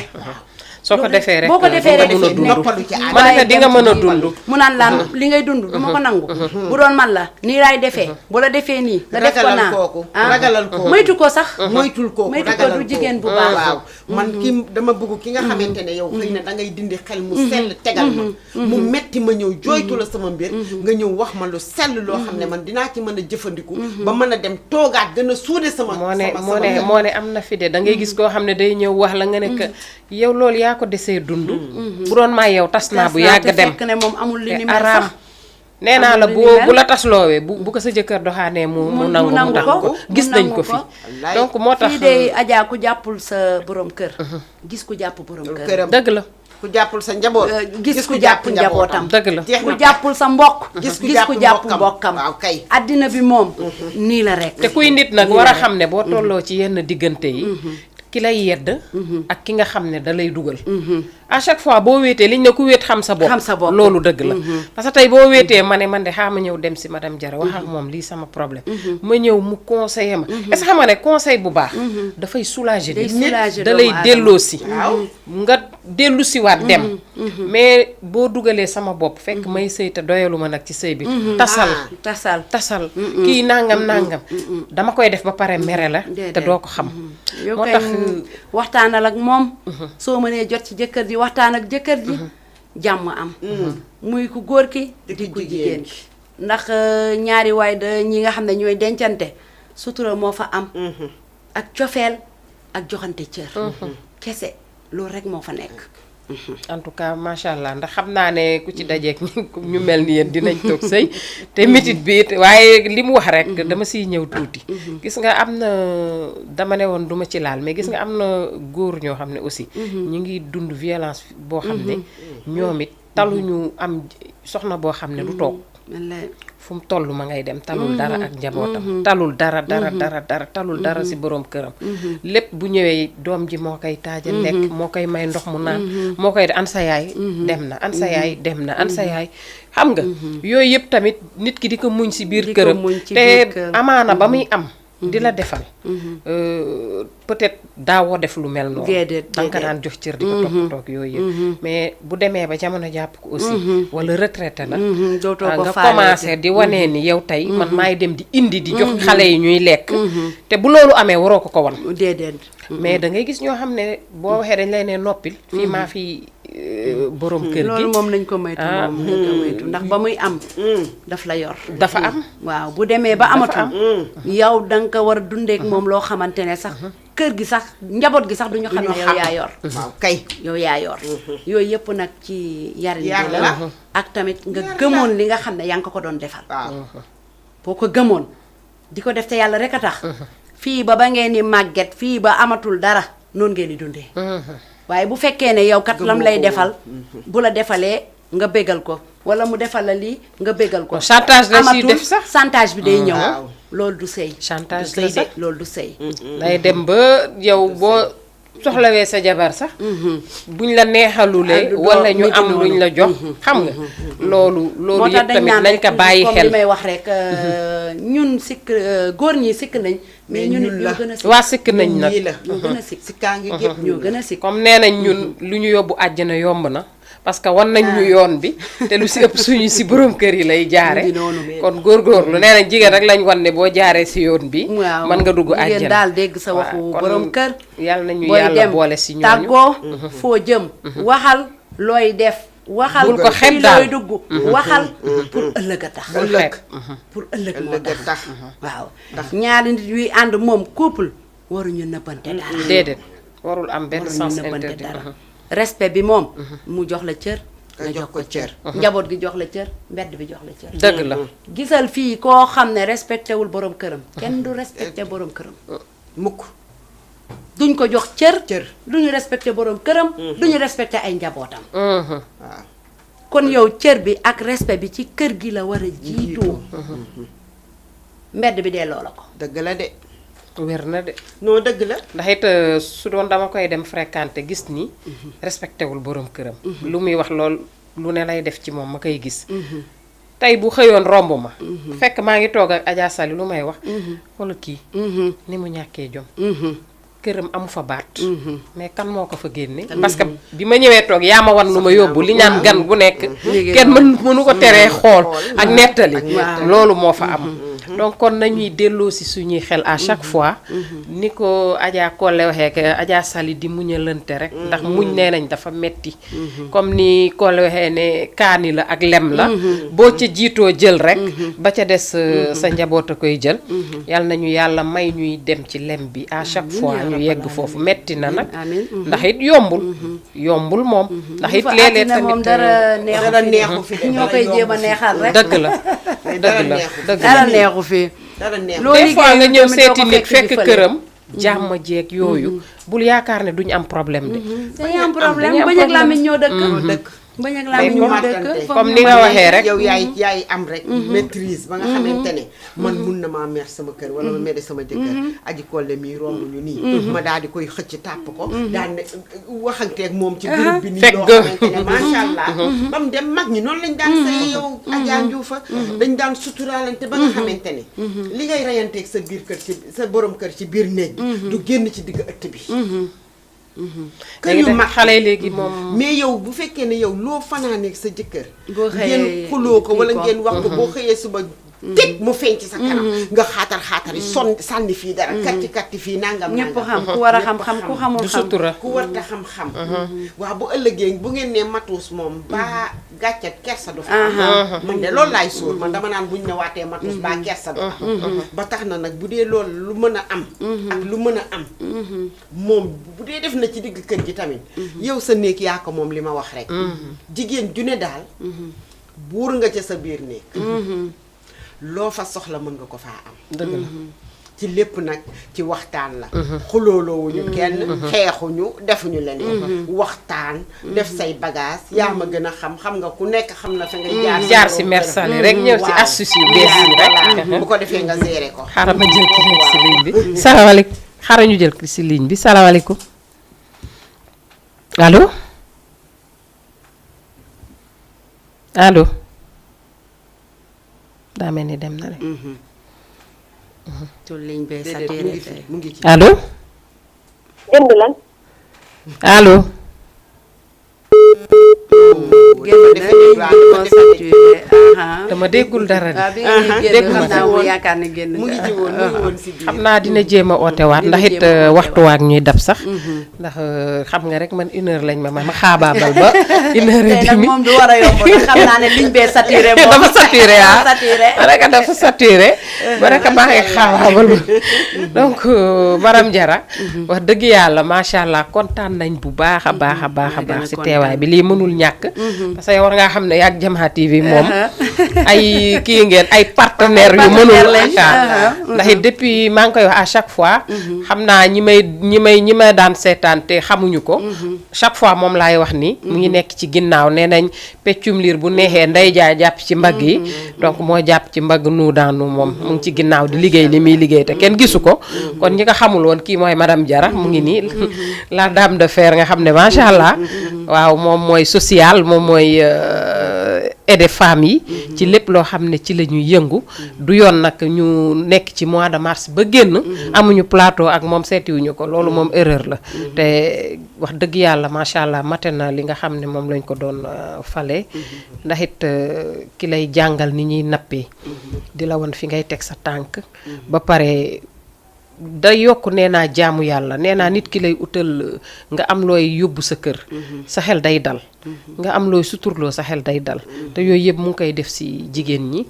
soo ko defee rek boo ko defee rek di nga mën a dund noppalu ci ma ne ko di nga mën a dund mu naan laan li ngay dund du ma ko nangu. bu doon man la nii laay defee. bu la defee nii nga def ko ragalal naa. kooku ah ragalal kooku moytu ko sax. moytul kooku moytu ko ragalal du jigéen bu kooku. baax. waaw man ki dama bëgg ki nga xamante ne yow xëy na dangay dindi xel mu sell tegal ma mu metti ma ñëw jooytu la sama mbir nga ñëw wax ma lu sell loo xam ne man dinaa ci mën a jëfandiku ba mën a dem toogaat gën a suude sama moo ne am na fi de da ngay gis koo xam ne day ñëw wax la nga ne que yow loolu yaa ko desee dund bu doon maa yow tas naa bu yàgg te dem fekk ne moom amul li ni te mel araam sax. nee naa la amul boo li ni mel. bu la tas loowee bu ko sa jëkkër doxaanee mu nangu mu tax ko gis nañ ko fi Wallaay. donc moo tax fii de Adja ku jàppul sa borom kër. gis ku jàpp borom kër. këram dëgg la ku jàppul sa njaboot gis ku jàpp njabootam. dëgg la jeex ku na jàppul sa mbokk. gis ku ku jàpp jàpp mbokkam. mbokkam. waaw kay. addina bi moom. nii la rek. te kuy nit nag war a xam ne boo tolloo ci yenn diggante yi ki lay yedd ak ki nga xam ne da lay dugal à chaque fois boo wéetee liñ ne ku wéet xam sa bopp Xam sa bopp. loolu dëgg la parce que tey boo wéetee ma ne man de xaama ñëw dem si madame Diarra wax ak moom lii sama problème ma ñëw mu conseiller ma est-ce que xam nga ne conseil bu baax dafay soulager Day nit soulager da lay doomu aadama. delloo si waaw nga dellu siwaat dem mais boo dugalee sama bopp fekk may sëy te doyalu ma nag ci sëy bi tasal tasal. tasal kii nangam dama koy def ba pare mere la te Déedéet. doo ko xam yow moo kay tax waxtaanal ak moom. soo mënee jot ci jëkkër ji waxtaan ak jëkkër ji. jàmm am. muy ku góor ki di ku jigéen ki. ndax ñaari waay da ñi nga xam ne ñooy dencante sutura moo fa am. ak cofeel ak joxante cër. kese loolu rek moo fa nekk. en tout cas macha allah ndax xam naa ne ku ci dajeek ñu mel ni yéen dinañ toog sëy te métit bi it waaye li mu wax rek dama siy ñëw tuuti gis nga am na dama ne woon duma ci laal mais gis nga am na góor ñoo xam ne aussi ñu ngi dund violence boo xam ne ñoom it taluñu am soxna boo xam ne du toog fu mu toll ma ngay dem talul dara ak njabootam talul dara talul dara si borom këram lépp bu ñëwee doom ji moo koy taajal lekk moo koy may ndox mu naan moo koy an sa yaay dem na an sa yaay dem na an sa yaay xam nga yooyu yëpp tamit nit ki di ko muñ si biir këram te amaana ba muy am di la defal peut-être daawoo def lu mel noonu danga ko daan jox cër di ko toppatoog yooyu yëpp mais bu demee ba jamono jàpp ko aussi wala retraité na nga commencé di wanee ni yow tey man maay dem di indi di jox xale yi ñuy lekk te bu loolu amee waroo ko ko wan déedéet mais da ngay gis ñoo xam ne boo waxee dañ lay ne noppil fii maa fi borom kër gi loolu moom nañ ko moytu moom nañ ko moytu ndax ba muy am daf la yor dafa am waaw bu demee ba amatul yow danga ko war a dundeek moom loo xamante ne sax kër gi sax njaboot gi sax duñu xam ne yow yaa yor waaw kay yow yaa yor yooyu yëpp nag ci yarin bi la ak tamit nga gëmoon li nga xam ne yaa ngi ko doon defal boo ko gëmoon di ko def te yàlla rek a tax fii ba ngeen di màgget fii ba amatul dara noonu ngeen di dundee waaye bu fekkee ne yow kat lam lay defal bu la defalee nga bégal ko wala mu defal la lii nga bégal ko chantage la siy def sax chantage bi day ñëw loolu du sëy chantage la sax loolu du sëy day dem ba yow boo soxlawee sa jabar sax buñ la neexalulee wala ñu am luñ la jox xam nga loolu yëpp tamit nañ ko bàyyi xel li may wax rek ñun sikk góor ñi sikk nañ mais ñun ñoo gën a sikk waa sikk nañ nag ñoo gën a sikk sikkaa ngi gépp ñoo gën a sikk comme nee nañ ñun lu ñu yóbbu àjjana yomb na parce que wan nañ ñu yoon bi te lu si ëpp suñu si borom kër yi lay jaare kon góorgóorlu nee nañ jigéen rek lañ wan ne boo jaaree si yoon bi mën nga dugg àjjana jigéen daal dégg sa waxu borom kër yàlla nañu yàlla boole si ñooñu tàggoo foo jëm waxal looy def waxal bul ko xeeb daal looy dugg waxal pour ëllëg a tax pour ëllëg moo tax waaw ñaari nit yuy ànd moom couple waruñu nëbbante dara déedéet warul am benn sens interdit respect bi moom mu jox la cër nga jox ko cër njaboot gi jox la cër mbedd bi jox la cër dëgg la gisal fii koo xam ne respecté wul borom këram kenn du respecté borom këram mukk duñ ko jox cër duñu respecté borom këram duñu respecté ay njabootam waaw kon yow cër bi ak respect bi ci kër gi la war a jiitoo mbedd bi delloo la ko dëgg la de wér na de non dëgg la ndax it su doon dama koy dem fréquenté gis ni respecté wul borom këram lu muy wax lool lu ne lay def ci moom ma koy gis tey bu xëyoon romb ma fekk maa ngi toog ak Adja Sali lu may wax xoolal kii ni mu ñàkkee jom këram amu fa baat mais kan moo ko fa génne parce que bi ma ñëwee toog yaa ma wan lu ma yóbbu li ñaan gan bu nekk kenn mënu ko teree xool ak nettali loolu moo fa am donc kon nañuy delloo si suñuy xel à chaque fois ni ko Adja Kole waxee que Adja Sali di muñalante rek ndax muñ nee nañ dafa metti comme ni Kole waxee ne kaani la ak lem la boo ca jiitoo jël rek ba ca des sa njaboot a koy jël yal nañu yàlla may ñuy dem ci lem bi à chaque fois ñu yegg foofu metti na nag ndax it yombul moom ndax it léeg-léeg tamit moom dara neexu fi ñoo koy jéem a neexal rek dëgg la dara neexu fi des fois nga ñëw seeti nit fekk këram jàmm jeeg yooyu bul yaakaar ne duñu am problème de dañu am problème bañ ak làmmiñ ñoo dëkk bañ ak làmmiñ ñoo dëkk comme ni nga waxee rek yow yaay am rek maîtrise ba nga xamante ne man mun na maa mer sama kër wala ma mere sama jëkkër Aji Kole mii romb ñu nii ma daal di koy xëcc tàpp ko daal ne waxanteeg moom ci groupe bi nii loo xamante ne macha allah ba mu dem mag ñi noonu lañ daan saye yow Adja Ndioufa dañ daan suturaalante ba nga xamante ne li ngay reyanteeg sa biir kër ci sa borom kër ci biir néeg bi du génn ci digg ëtt bi kër yu mag xale léegi moom mais yow bu fekkee ne yow loo fanaaneeg sa jëkkër xëyee ngeen xuloo ko wala ngeen wax ko boo xëyee suba teg mu feeñ ci sa kanam nga xaatar yi sànni fii dara katti fii nangam ñëpp xam ku war a xam-xam ku xamul du xam sutura ku war ta xam-xam waaw bu ëllëgee bu ngeen ne matuus moom baa gàccet kersa du fa am man de loolu laay sóor man dama naan buñ ne waatee matuus baa kersa du am ba tax na nag bu dee loolu lu mën a am ak lu mën a am moom bu dee def na ci digg kër gi tamit yow sa néeg yaa ko moom li ma wax rek jigéen ju ne daal buur nga ca sa biir néeg loo fa soxla mën nga ko faa am dëgg la ci lépp nag ci waxtaan la xulooloowuñu kenn xeexuñu defuñu leneen waxtaan def say bagage yaa ma gën a xam nga ku nekk xam na fa nga jaar si Mère Sali rek ñëw ci astuce yu bees yi rek bu ko defee nga géré ko xaaral ma jël ki nekk si ligne bi salaamaaleykum xaaral ñu jël ki si ligne bi salaamaaleykum allo daa mel ni dem na rek tul liñ bee saturé tey mu ngi ci allo jënd lan allo dama déggul dara de xam naa mu yaakaar ne génn mu ngi ci woon si biir xam naa dina jéem a ootewaat ndax it waxtuwaak ñuy dab sax ndax xam nga rek man 1 heure lañ ma xaabaabal ba 1 heure et tey nag demie moom du war a yomb ndax xam naa ne liñ bee saturé moom dafa saturé saturé baraka dafa saturé baraka baa ngi xaabaabal donc Maram Jara wax dëgg yàlla macha allah kontaan nañ bu baax a baax a baax a baax si teewaay bi lii mënul ñàkk parce que war ngaa xam ne yaag Jamha TV moom ay kii ngeen ay partenaires yu mënul ndax it depuis maa ngi koy wax à chaque fois xam naa ñi may daan seetaan te xamuñu ko chaque fois moom laay wax ni mu ngi nekk ci ginnaaw nee nañ peccum liir bu neexee nday jaay jàpp ci mbagg yi donc moo jàpp ci mbagg nu daanu moom mu ngi ci ginnaaw di liggéey li muy liggéey te kenn gisu ko kon ñi nga xamul woon kii mooy madame Jara mu ngi nii la dame de fer nga xam ne macha allah waaw moom mooy social moom mooy aider femmes yi ci lépp loo xam ne ci la ñuy yëngu du yoon nag ñu nekk ci mois de mars ba génn amuñu plateau ak moom seetiwuñu ko loolu moom erreur la te wax dëgg yàlla macha allah mate na li nga xam ne moom lañ ko doon fale ndax it ki lay jàngal ni ñuy nappee di la won fi ngay teg sa tànk ba pare da yokk nee naa jaamu yàlla nee naa nit ki lay utal nga am looy yóbbu sa kër sa xel day dal nga am looy suturloo sa xel day dal te yooyu yëpp mu ngi koy def si jigéen ñi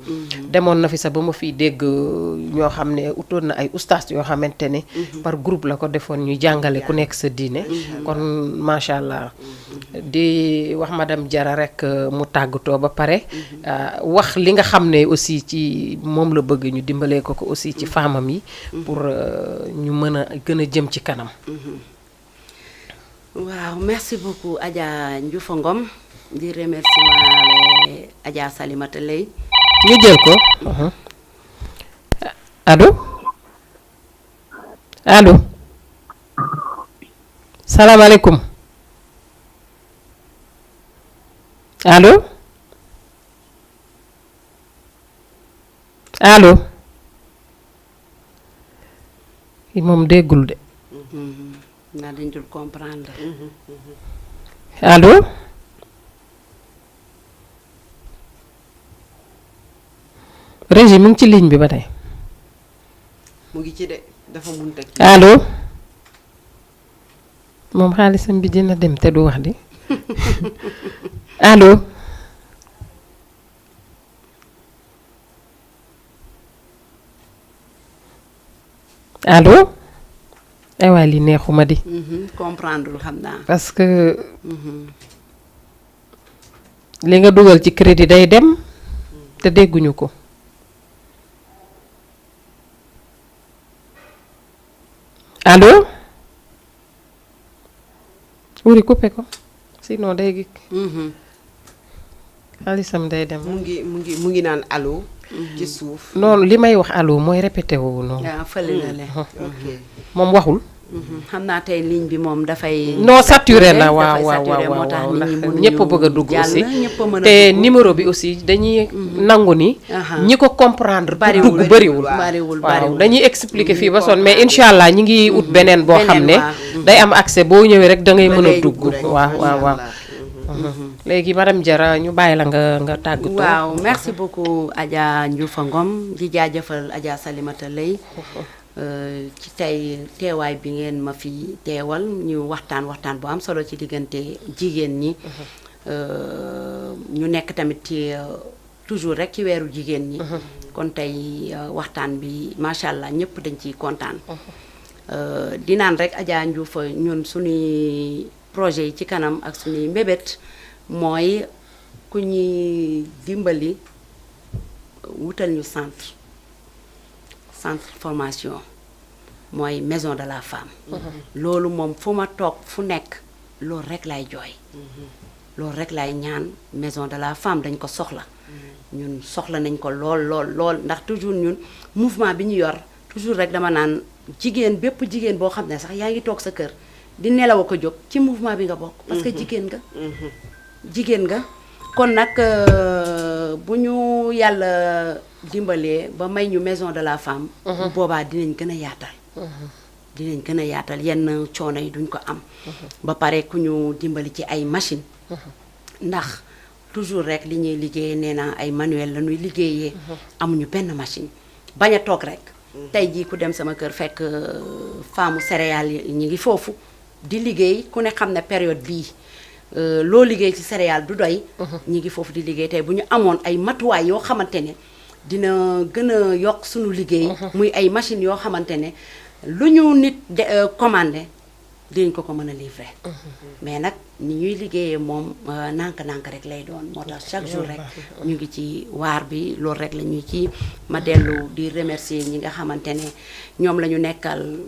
demoon na fi sax ba ma fiy dégg ñoo xam ne utoon na ay ustaas yoo xamante ne par groupe la ko defoon ñuy jàngale ku nekk sa diine kon macha allah di wax madame Jara rek mu tàggatoo ba pare wax li nga xam ne aussi ci moom la bëgg ñu dimbalee ko aussi ci femmes yi pour ñu mën a gën a jëm ci kanam. waaw merci beaucoup Adja Ndioufa Ngom di remercier Adja Salimata Lay ñu jël ko allo allo salaamaaleykum allo allo yi moom déggul de naa dañ dul comprendre. allo Régie mu ngi ci ligne bi ba tey mu ngi ci de dafa munta kii. allo moom xaalisam bi dina dem te du wax di allo allo ay waay li neexuma di comprendre xam naa. parce que li nga dugal ci crédit day dem te dégguñu ko allo wuri coupé ko sinon day gi xaalisam day dem mu ngi naan allo. ci suuf. noonu li may wax allo mooy répété wu noonu waaw fële na le. ok moom waxul xam naa tey ligne bi moom dafay. non saturé na waaw dafay waaw saturé, waaw moo tax waaw nit ndax ñi mënuñu ñëpp a bëgg a dugg jàll, aussi ñëpp a mën a te dugg. numéro bi aussi dañuy nangu ni ñi ko comprendre pour Bariwul, dugg bëriwul bariwul waaw bariwul. dañuy expliquer fii ba sonn mais incha allah ñi ngi ut beneen boo xam ne Beneen, day am accès boo ñëwee rek da ngay Da mën a ngay dugg dugg rek, waaw waaw waaw léegi madame Diarra ñu bàyyi la nga tàggatoo waaw merci beaucoup Adja Ndioufa Ngom di jaajëfal Adja Salimata Lay ci tey teewaay bi ngeen ma fi teewal ñu waxtaan bu am solo ci diggante jigéen ñi ñu nekk tamit ci toujours rek ci weeru jigéen ñi kon tey waxtaan bi macha allah ñëpp dañ ciy kontaan di naan rek Adja Ndioufa ñun suñuy projet yi ci kanam ak suñuy mbébét mooy ku ñuy dimbali wutal ñu centre formation mooy maison de la femme loolu moom fu ma toog fu nekk loolu rek lay jooy loolu rek lay ñaan maison de la femme dañ ko soxla ñun soxla nañ ko lool ndax toujours ñun mouvement bi ñu yor toujours rek dama naan jigéen bépp jigéen boo xam ne sax yaa ngi toog sa kër di nelaw ko jóg ci mouvement bi nga bokk parce que jigéen nga kon nag bu ñu yàlla dimbalee ba may ñu maison de la femme bu boobaa dinañ gën a yaatal yenn coono yi duñ ko am ba pare ku ñu dimbali ci ay machine ndax toujours rek li ñuy liggéeyee nee naa ay manuel la ñuy liggéeyee amuñu benn machine bañ a toog rek tey jii ku dem sama kër fekk femme céréales yi ñu ngi foofu di liggéey ku ne xam ne période bii loo liggéey ci céréale du doy ñi ngi foofu di liggéey tey bu ñu amoon ay matuwaay yoo xamante ne dina gën a yokk suñu liggéey muy ay machines yoo xamante ne lu ñu nit commandé dinañ ko mën a livrer mais nag ni ñuy liggéeyee moom nànk-nànk rek lay doon moo tax chaque jour rek ñu ngi ci waar bi loolu rek la ñuy ci ma dellu di remercier ñi nga xamante ne ñoom la ñu nekkal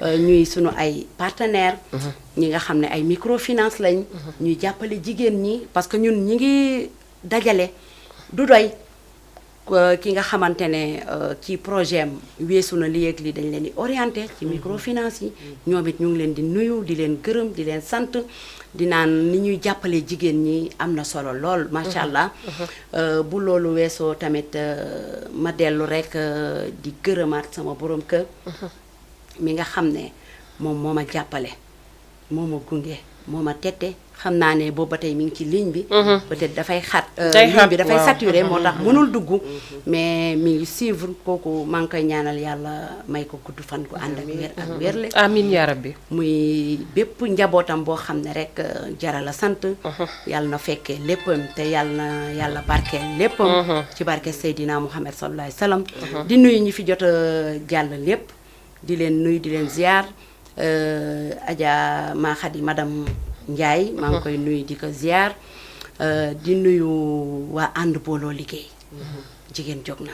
ñuy sunu ay partenaires ñi nga xam ne ay microfinance lañ ñuy jàppale jigéen ñi parce que ñun ñi ngi dajale du doy ki nga xamante ne ci projet am weesu na li ak li dañ leen di orienté ci microfinance yi ñoom it ñu ngi leen di nuyu di leen gërëm di leen sant di naan ni ñuy jàppale jigéen ñi am na solo lool macha allah bu loolu weesoo tamit ma dellu rek di gërëmaat sama borom kër mi nga xam ne moom moo ma jàppale moo ma gunge moo ma tette xam naa ne boobu ba tey mi ngi ci ligne bi peut-être dafay xat ligne bi dafay saturé moo tax mënul dugg mais mi ngi suivre kooku maa ngi koy ñaanal yàlla may ko gudd fan gu ànd ak wér ak wérle amiin yaa rabbi muy bépp njabootam boo xam ne rek Jara la sant yàlla na fekkee léppam te yàlla na yàlla barkeel léppam ci barke Seydina Muhammad sallallahu alayhi wa sallam di nuyu ñi fi jot a jàll lépp di leen nuyu di leen ziar Adja maa xadi madame Ndiaye maa ngi koy nuyu di ko ziar di nuyu waa ànd booloo liggéey jigéen jóg na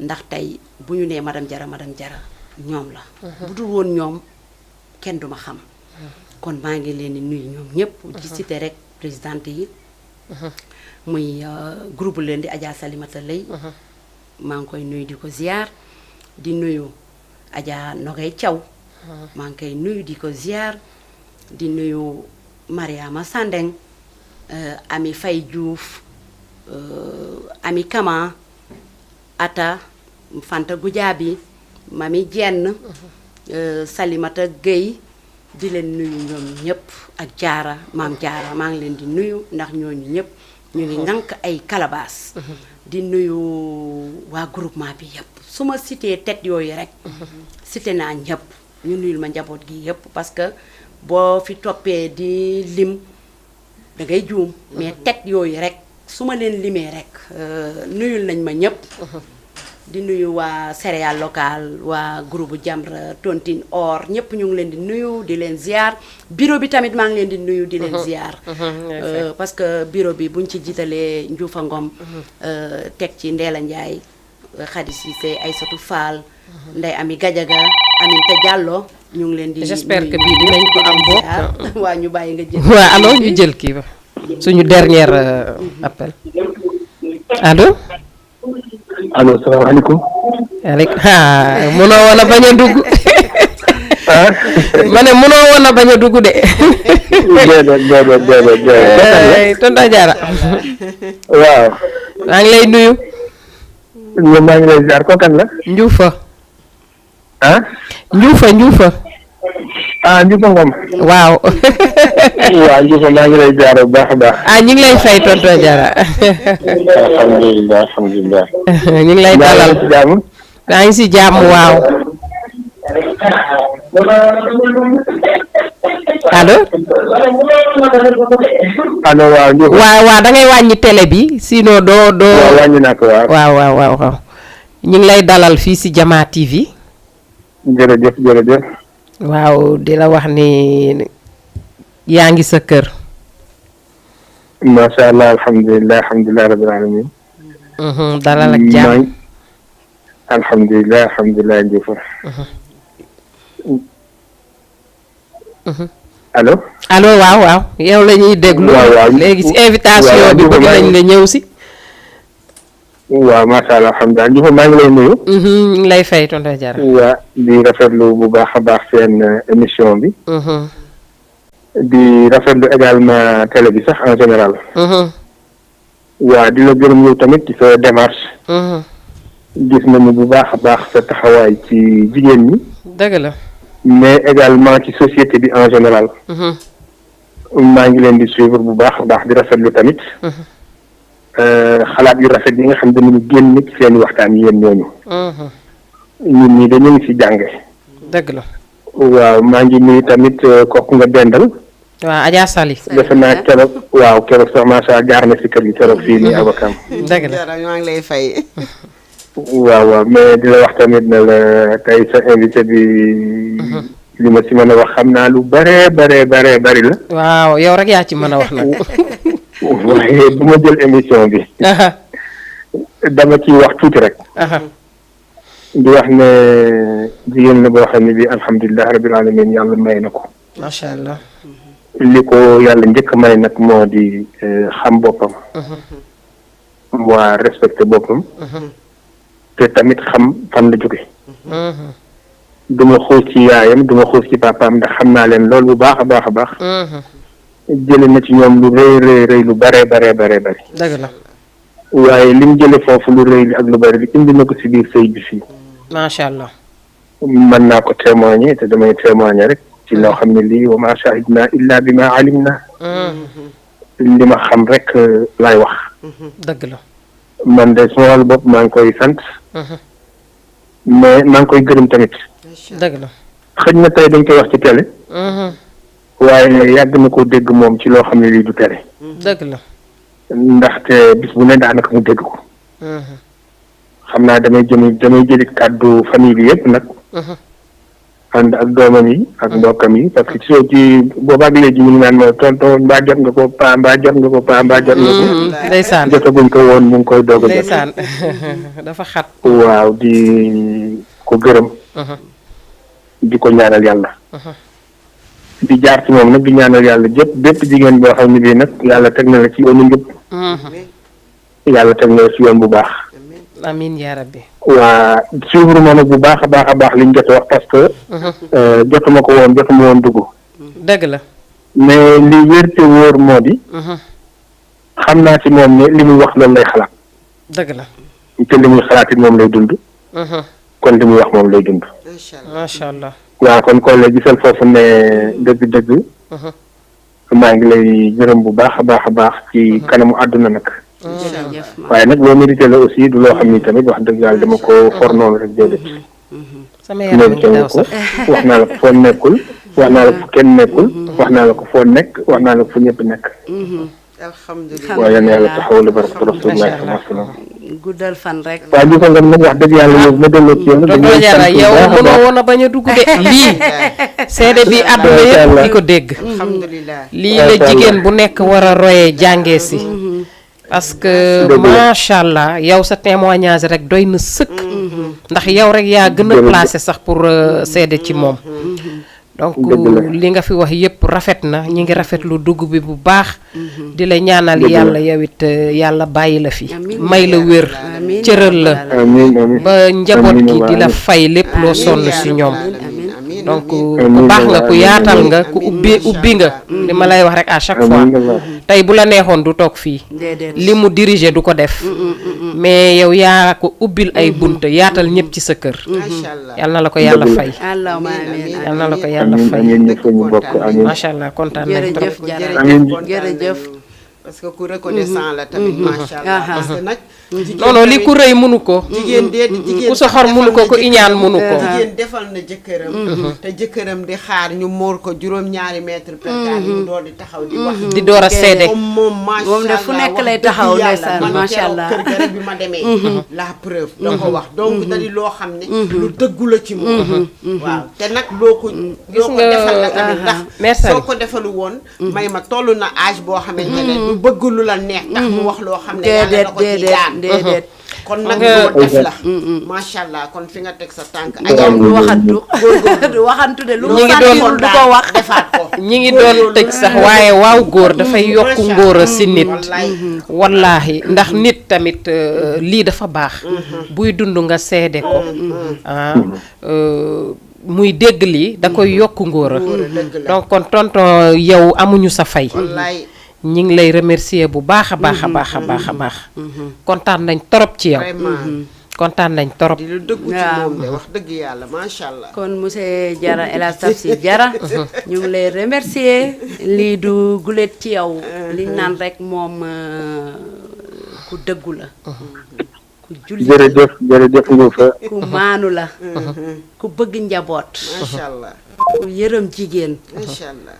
ndax tey bu ñu nee madame Jara ñoom la bu dul woon ñoom kenn duma xam kon maa ngi leen di nuyu ñoom ñëpp di cité rek présidente yi muy groupe leen di Adja Salimata Lay maa ngi koy nuyu di ko ziar di nuyu Adja Nogay Thiaw maa ngi koy nuyu di ko ziar di nuyu Mariama Sandeng Ami Fay Diouf Ami Kama Ata Fanta Gujaabi Mami Jenn Salimata Gueye di leen nuyu ñoom ñëpp ak Jaara maam Jaara maa ngi leen di nuyu ndax ñooñu ñëpp ñu ngi ŋànk ay calebasse di nuyu waa groupement bi yëpp su ma cité tête yooyu rek cité naa ñëpp ñu nuyul ma njaboot gi yëpp parce que boo fi toppee di lim da ngay juum mais tête yooyu rek su ma leen limee rek nuyul nañ ma ñëpp di nuyu waa céréale locale waa groupe Jamra Tontine Or ñëpp ñu ngi leen di nuyu di leen ziar bureau bi tamit maa ngi leen di nuyu di leen ziar parce que bureau bi buñ ci jiitalee Ndioufa Ngom teg ci Ndeela Ndiaye Khady Cissé Aïssatou Fall Ndeye Ami Gadiaga Aminata Diallo ñu ngi leen di j'espère que bii dinañ ko am bokk waa ñu bàyyi nga jël waaw allo ñu jël kii ba suñu dernier appel allo allo salaamaaleykum. aleykum mënoo woon a bañ a dugg ma ne mënoo woon a bañ a dugg de déedéet. tonton Diarra waaw. maa ngi lay nuyu maa ngi lay ziar kooku kan la. Ndioufa ah. Ndioufa Ndioufa Ngom. waaw waaw Ndioufa maa ngi lay ziar bu baax a baax. ñu ngi lay fay tonton Diarra alhamdulilah. ñu ngi lay dalal ci jàmm. maa ngi si jàmm waaw allo allo waaw Ndioufa. waaw da ngay wàññi télé bi sinon doo waaw wàññi naa ko waaw. waaw ñu ngi lay dalal fii si Jama TV jërëjëf. waaw di la wax ni yaa ngi sa kër macha allah alhamdulilah rabbil alamin. dalal ak jàmm alhamdulilah Ndioufa. allo waaw yow la ñuy déglu léegi si invitation bi bëgg nañ la ñëw si waaw macha allah alhamdulilah Ndioufa maa ngi lay nuyu. ñu ngi lay fay tonton Diarra waa di rafetlu bu baax a baax seen émission bi. di rafetlu également télé bi sax en général. waa di la gërëm yow tamit ci sa démarche. gis nañu bu baax a baax sa taxawaay ci jigéen ñi. dëgg la. mais également ci société bi en général. maa ngi leen di suivre bu baax a baax di rafetlu tamit. xalaat yu rafet yi nga xam dañu génn ci seen waxtaan yéen ñooñu. ñun ñii dañu ngi ci jànge. dëgg la. waaw maa ngi nuyu tamit kooku nga dendal. waaw Adja Sali. defe naa keroog sax macha allah jaar na si kër gi keroog fii nii avocat. dëgg la maa ngi lay fay. waaw mais di la wax tamit ne la tey sa invité bi. li ma si mën a wax xam naa lu bari la. waaw yow rek yaa ci mën a wax nag. waaye bu ma jël émission bi. dama ciy wax tuuti rek. di wax ne jigéen la boo xam ne bii alhamdulilah rabbil alamin yàlla may na ko. macha allah. li ko yàlla njëkk may nag moo di xam boppam. waa respecté boppam. te tamit xam fan la jóge. duma xuus ci yaayam duma xuus ci papaam ndax xam naa leen loolu bu baax a baax. jële na ci ñoom lu rëy lu bare. dëgg la. waaye li mu jële foofu lu rëy li ak lu bari li indi na ko si biir sëy bi fii. macha allah. mën naa ko témoigner te damay témoigner rek ci loo xam ne lii wa ma shahidna illa bi ma alim na. li ma xam rek laay wax. dëgg la. man de sama wàllu bopp maa ngi koy sant. mais maa ngi koy gërëm tamit. dëgg la. xëj na tey dañ koy wax ci télé. waaye yàgg na ko dégg moom ci loo xam ne lii du télé. dëgg la. ndaxte bis bu ne daanaka mu dégg ko. xam naa damay jëli kàddu famille bi yëpp nag. ànd ak doomam yi ak mbokkam yi parce que ci boobaag léegi ñu ngi naan ma tonton mbaa jot nga ko paa mbaa jot nga ko. ndeysaan jotaguñ ko woon mu ngi koy doog a jot. ndeysaan dafa xat. waaw di ko gërëm. di ko ñaanal yàlla. di jaar ci moom nag di ñaanal yàlla bépp jigéen boo xam ne bii nag yàlla teg na la ci yoonu njub. yàlla teg na la ci yoon bu baax. amiin yaa rabbi. waa suivre ma nag bu baax a baax liñ jot wax parce que. jotuma woon dugg. dëgg la. mais li wér te wóor moo di. xam naa ci moom ne li muy wax loolu lay xalaat. dëgg la. te li muy xalaat it moom lay dund. kon li muy wax moom lay dund. macha allah. waaw kon Collé gisal foofu ne dëgg-dëgg. maa ngi lay gërëm bu baax a baax ci kanamu àdduna nag. waaye nag loo mérité la aussi du loo xam ni tamit wax dëgg yàlla dama ko for noonu rek déedéet. sama yaram ngi daw sax wax naa la ko foo nekkul wax naa la ko fu kenn nekkul wax naa la ko foo nekk wax naa la ko fu ñëpp nekk. alhamdulilah waaye yal na yàlla taxaw la barke rasulullah sallallahu alayhi wa sallam. guddal fan rek. waaw gis nga nag wax dëgg yàlla yow ma delloo ci yow. tonton Diarra yow mënoo woon a bañ a dugg de lii seede bi àdduna yëpp di ko dégg. alhamdulilah lii la jigéen bu nekk war a royee jàngee si. parce que macha allah yow sa témoignage rek doy na sëkk. ndax yow rek yaa gën a placé sax pour seede ci moom. donc li nga fi wax yëpp rafet na ñi ngi rafetlu dugg bi bu baax. di la ñaanal yàlla yow it yàlla bàyyi la fi. may la wér cëral la. ba njaboot gi di la fay lépp loo sonn si ñoom. donc ku baax nga ku yaatal nga ku ubbi nga. li ma lay wax rek à chaque fois. tey bu la neexoon du toog fii. li mu diriger du ko def. mais yow yaa ko ubbil ay bunt yaatal ñëpp ci sa kër. yal na la ko yàlla fay. yal na la ko yàlla fay. macha allah kontaan nañ trop. jërëjëf. parce que ku reconnaissant la tamit macha allah parce que nag. non non li ku rëy mënu ko. jigéen ku soxor mënu ko ku iñaan mënu ko. jigéen defal na jëkkëram. te jëkkëram di xaar ñu móor ko juróom-ñaari mètre per carré mu door di taxaw di wax. di door a seede. moom macha allah moom de fu nekk lay taxaw ndeysaan macha allah kër ga rek bi ma demee. la preuve da ko wax donc da di loo xam ne. lu dëggu la ci moom. waaw te nag loo ko defal la tamit ndax. soo ko defalu woon. may ma toll na âge boo xamante ne. bëgg lu la neex tax mu wax loo xam ne yàlla da ko ci daan déedéet kon nag loo def la macha allah kon fi nga teg sa tànk du waxantu du waxantu de lu ñi ngi doon du ko wax defaat ko ñi ngi doon tëj sax waaye waaw góor dafay yokk ngóor a si nit wallaahi ndax nit tamit lii dafa baax buy dund nga seede ko muy dégg lii da koy yokk ngóor a donc kon tonton yow amuñu sa fay ñi ngi lay remercier bu baax a baax a baax a baax a baax kontaan nañ torop ci yow kontaan nañ torop di lu dëggu ci moom de wax dëgg yàlla macha allah kon monsieur Diarra El Hadj Tafsir Diarra ñu ngi lay remercier lii du gulet ci yow li naan rek moom ku dëggu la ku julli jërëjëf nga fa ku maanu la ku bëgg njaboot macha allah ku yërëm jigéen macha allah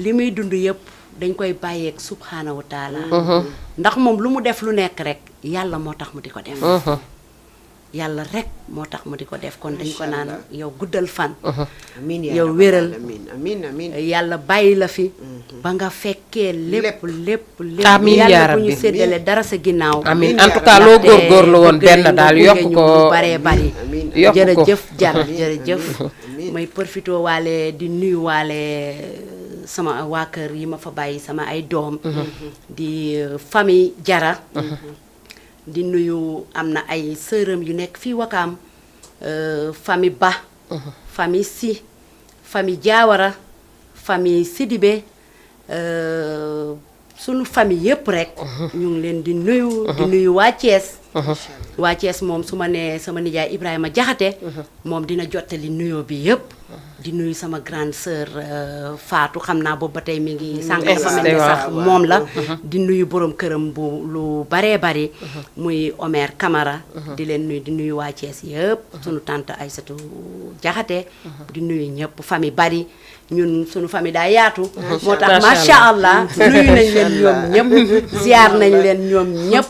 li muy dund yëpp dañ koy bàyyeeg subhaanahu wa taala ndax moom lu mu def lu nekk rek yàlla moo tax mu di ko def yàlla rek moo tax mu di ko def kon dañ ko naan yow guddal fan yow wéral amiin yàlla bàyyi la fi ba nga fekkee lépp amiin yaa yàlla bu rabbi ñu séddale dara sa ginnaaw amiin en tout cas loo góorgóorlu woon benn daal yokk ko baree bari yokk ko jërëjëf Diarra jërëjëf may profité waale di nuyu waale sama waa kër yi ma fa bàyyi sama ay doom di famille Diarra di nuyu am na ay sërëm yu nekk fii Wakaam famille Ba famille Si famille Diawara famille Sidibé sunu famille yëpp rek ñu ngi leen di nuyu waa Thiès waa Thiès moom su ma nee sama nijaay Ibrahima Jaxate moom dina jottali nuyoo bi yëpp di nuyu sama grande sœur Fatou xam naa boobu ba tey mi ngi sànq dafa mel ni sax moom la di nuyu borom këram bu lu baree bari muy Omer Camara di leen nuyu di nuyu waa Thiès yëpp sunu tante Aïssatou Jaxate di nuyu ñëpp famille bari ñun sunu famille daa yaatu moo tax macha allah nuyu nañ leen ñoom ñëpp ziar nañ leen ñoom ñëpp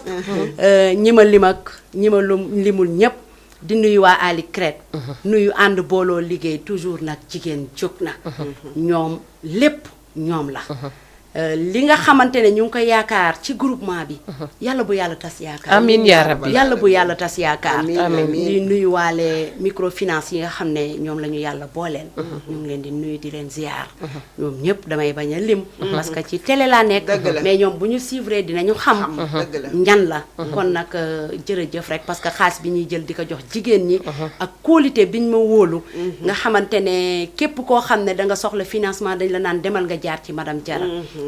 ñi ma lim ak ñi ma limul ñëpp di nuyu waa Ali Crête nuyu ànd booloo liggéey toujours nag jigéen jóg na ñoom lépp ñoom la li nga xamante ne ñu ngi koy yaakaar ci groupement bi yàlla bu yàlla tas yaakaar amiin yaa rabbi yàlla bu yàlla tas yaakaar amiin di nuyu waale microfinance yi nga xam ne ñoom la ñu yàlla booleel ñu ngi leen di nuyu di leen ziar ñoom ñëpp damay bañ a lim parce que ci télé laa nekk mais ñoom bu ñu suivre dinañu xam ñan la kon nag jërëjëf rek parce que xaalis bi ñuy jël di ko jox jigéen ñi ak qualité biñ ma wóolu nga xamante ne képp koo xam ne da nga soxla financement dañ la naan demal nga jaar ci madame Diarra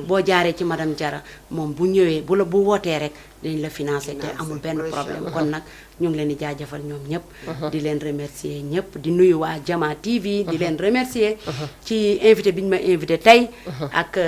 boo jaaree ci madame Diarra moom bu ñëwee bu wootee rek dañ la financé te amul benn problème kon nag ñu ngi leen di jaajëfal ñoom ñëpp di leen remercier ñëpp di nuyu waa Jama TV di leen remercier ci invité bi ñu ma invité tey ak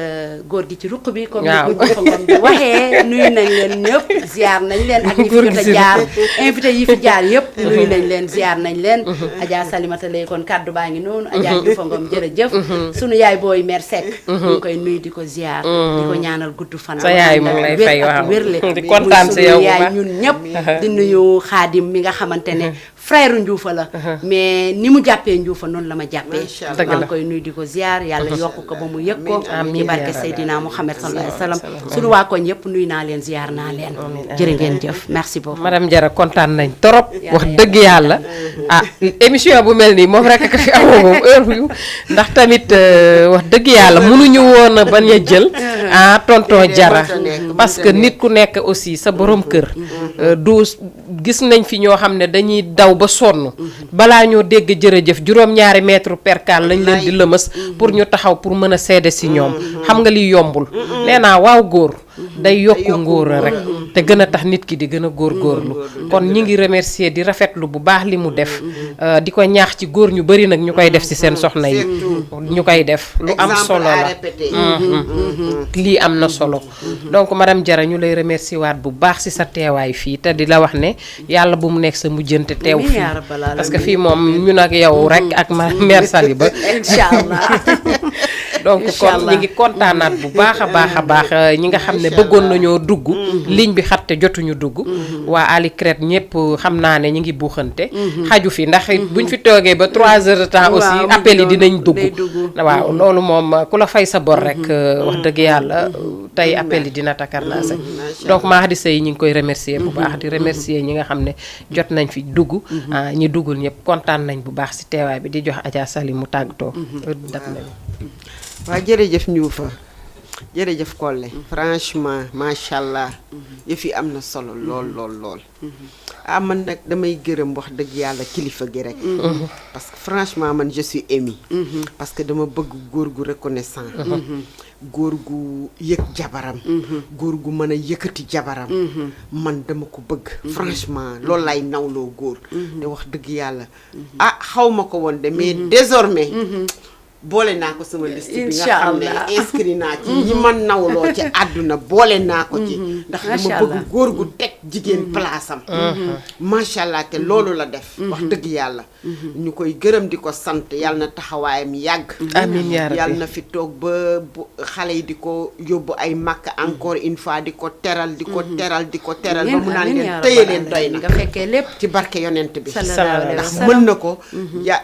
góor gi ci ruq bi comme ni ko fa ngom bi waxee nuyu nañ leen ñëpp ziar nañ leen ak ñi fi jot a jaar invité yi fi jaar yëpp nuyu nañ leen ziar nañ leen Adja Salimata lay kon kaddu baa ngi noonu Adja Jufa Ngom jërëjëf sunu yaay booy mère Seck ñu ngi koy nuyu di ko ziar di ko ñaanal gudd fan sa yaay mu ngi lay fay waaw wérle di kontaan si yow bu baax ñun ñëpp di nuyu Xaadim mi nga xamante ne frère Ndioufa la mais ni mu jàppee Ndioufa noonu la ma jàppee maa ngi koy nuyu di ko ziar yàlla yokk ko ba mu yëg ko ci barke Seydina Mouhamed sallallahu alayhi wa sallam sunu waa koñ yëpp nuyu naa leen ziar naa leen jërë ngeen jëf merci beaucoup madame Diarra kontaan nañ trop wax dëgg yàlla émission bu mel nii moom rek a fi amoo moom heure yu ndax tamit wax dëgg yàlla mënuñu woon a bañ a jël tonton Diarra parce que nit ku nekk aussi sa borom kër du gis nañ fi ñoo xam ne dañuy daw ba sonn balaa ñoo dégg jërëjëf juróom-ñaari mètre percale lañ leen di lëmës pour ñu taxaw pour mën a seede si ñoom xam nga liy yombul nee naa waaw góor day yokku ngóora rek te gën a tax nit ki di gën a góorgóorlu kon ñi ngi remercier di rafetlu bu baax li mu def di ko ñaax ci góor ñu bari nag ñu koy def ci seen soxna yi ñu koy def lu am solo la lii am na solo donc madame Diarra ñu lay remercier waat bu baax ci sa teewaay fii te di la wax ne yàlla bu mu nekk sa mujjante teew fii parce que fii moom ñun ak yow rek ak mère Sali ba inchallah donc kon ñi ngi kontaanaat bu baax a baax ñi nga xam ne bëggoon nañoo dugg ligne bi xatte jotuñu dugg waa Ali Crête ñëpp xam naa ne ñi ngi buuxante xaju fi ndax buñ fi toogee ba 3 heures de temps aussi appel yi dinañ dugg waaw loolu moom ku la fay sa bor rek wax dëgg yàlla tey appel yi dina takarnaase donc maa di sey ñi ngi koy remercier bu baax di remercier ñi nga xam ne jot nañ fi dugg ñi duggul ñëpp kontaan nañ bu baax si teewaay bi di jox Adja Sali mu tàggatoo daf nañ waaw jërëjëf Ndioufa jërëjëf Collé franchement macha allah yëf yi am na solo lool man nag damay gërëm wax dëgg yàlla kilifa gi rek parce que franchement man je suis émue parce que dama bëgg góor gu reconnaissant góor gu yëg jabaram góor gu mën a yëkkati jabaram man dama ko bëgg franchement loolu lay nawloo góor te wax dëgg yàlla xaw ma ko woon de mais désormais boole naa ko sama liste bi nga xam ne inscrit naa ci ñi ma nawloo ci àdduna boole naa ko ci ndax dama bëgg góor gu teg jigéen place am macha allah te loolu la def wax dëgg yàlla ñu koy gërëm di ko sant yàlla na taxawaayam yàgg amiin yaa rabbi yàlla na fi toog ba xale yi di ko yóbbu ay màkk encore une fois di ko teral di ko teral ba mu naan leen tëye leen doy na nga fekkee lépp ci barke yonent bi sallallahu ndax mën na ko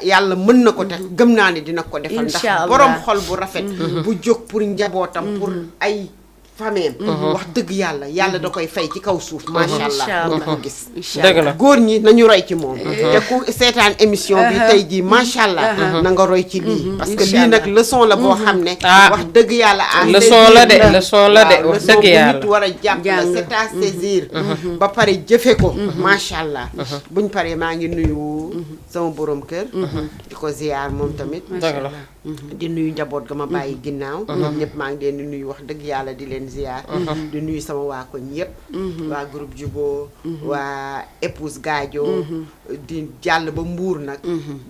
yàlla mën na ko te gëm naa ne dina ko defal ndax borom xol bu rafet bu jóg pour njabootam pour ay fameem wax dëgg yàlla da koy fay ci kaw suuf macha allah moom la ko gis dëgg la góor ñi nañu roy ci moom te ku seetaan émission bi tey jii macha allah na nga roy ci lii parce que lii nag leçon la boo xam ne wax dëgg yàlla leçon la de wax dëgg yàlla nit war a jàpp la c'est à saisir ba pare jëfe ko macha allah buñ paree maa ngi nuyu sama borom kër di ko ziyaar moom tamit dëgg la di nuyu njaboot ga ma bàyyi ginnaaw ñoom ñëpp maa ngi leen di nuyu wax dëgg yàlla di leen ziar di nuyu sama waa koñ yëpp waa groupe Jubo waa épouse Gadio di jàll ba Mbuur nag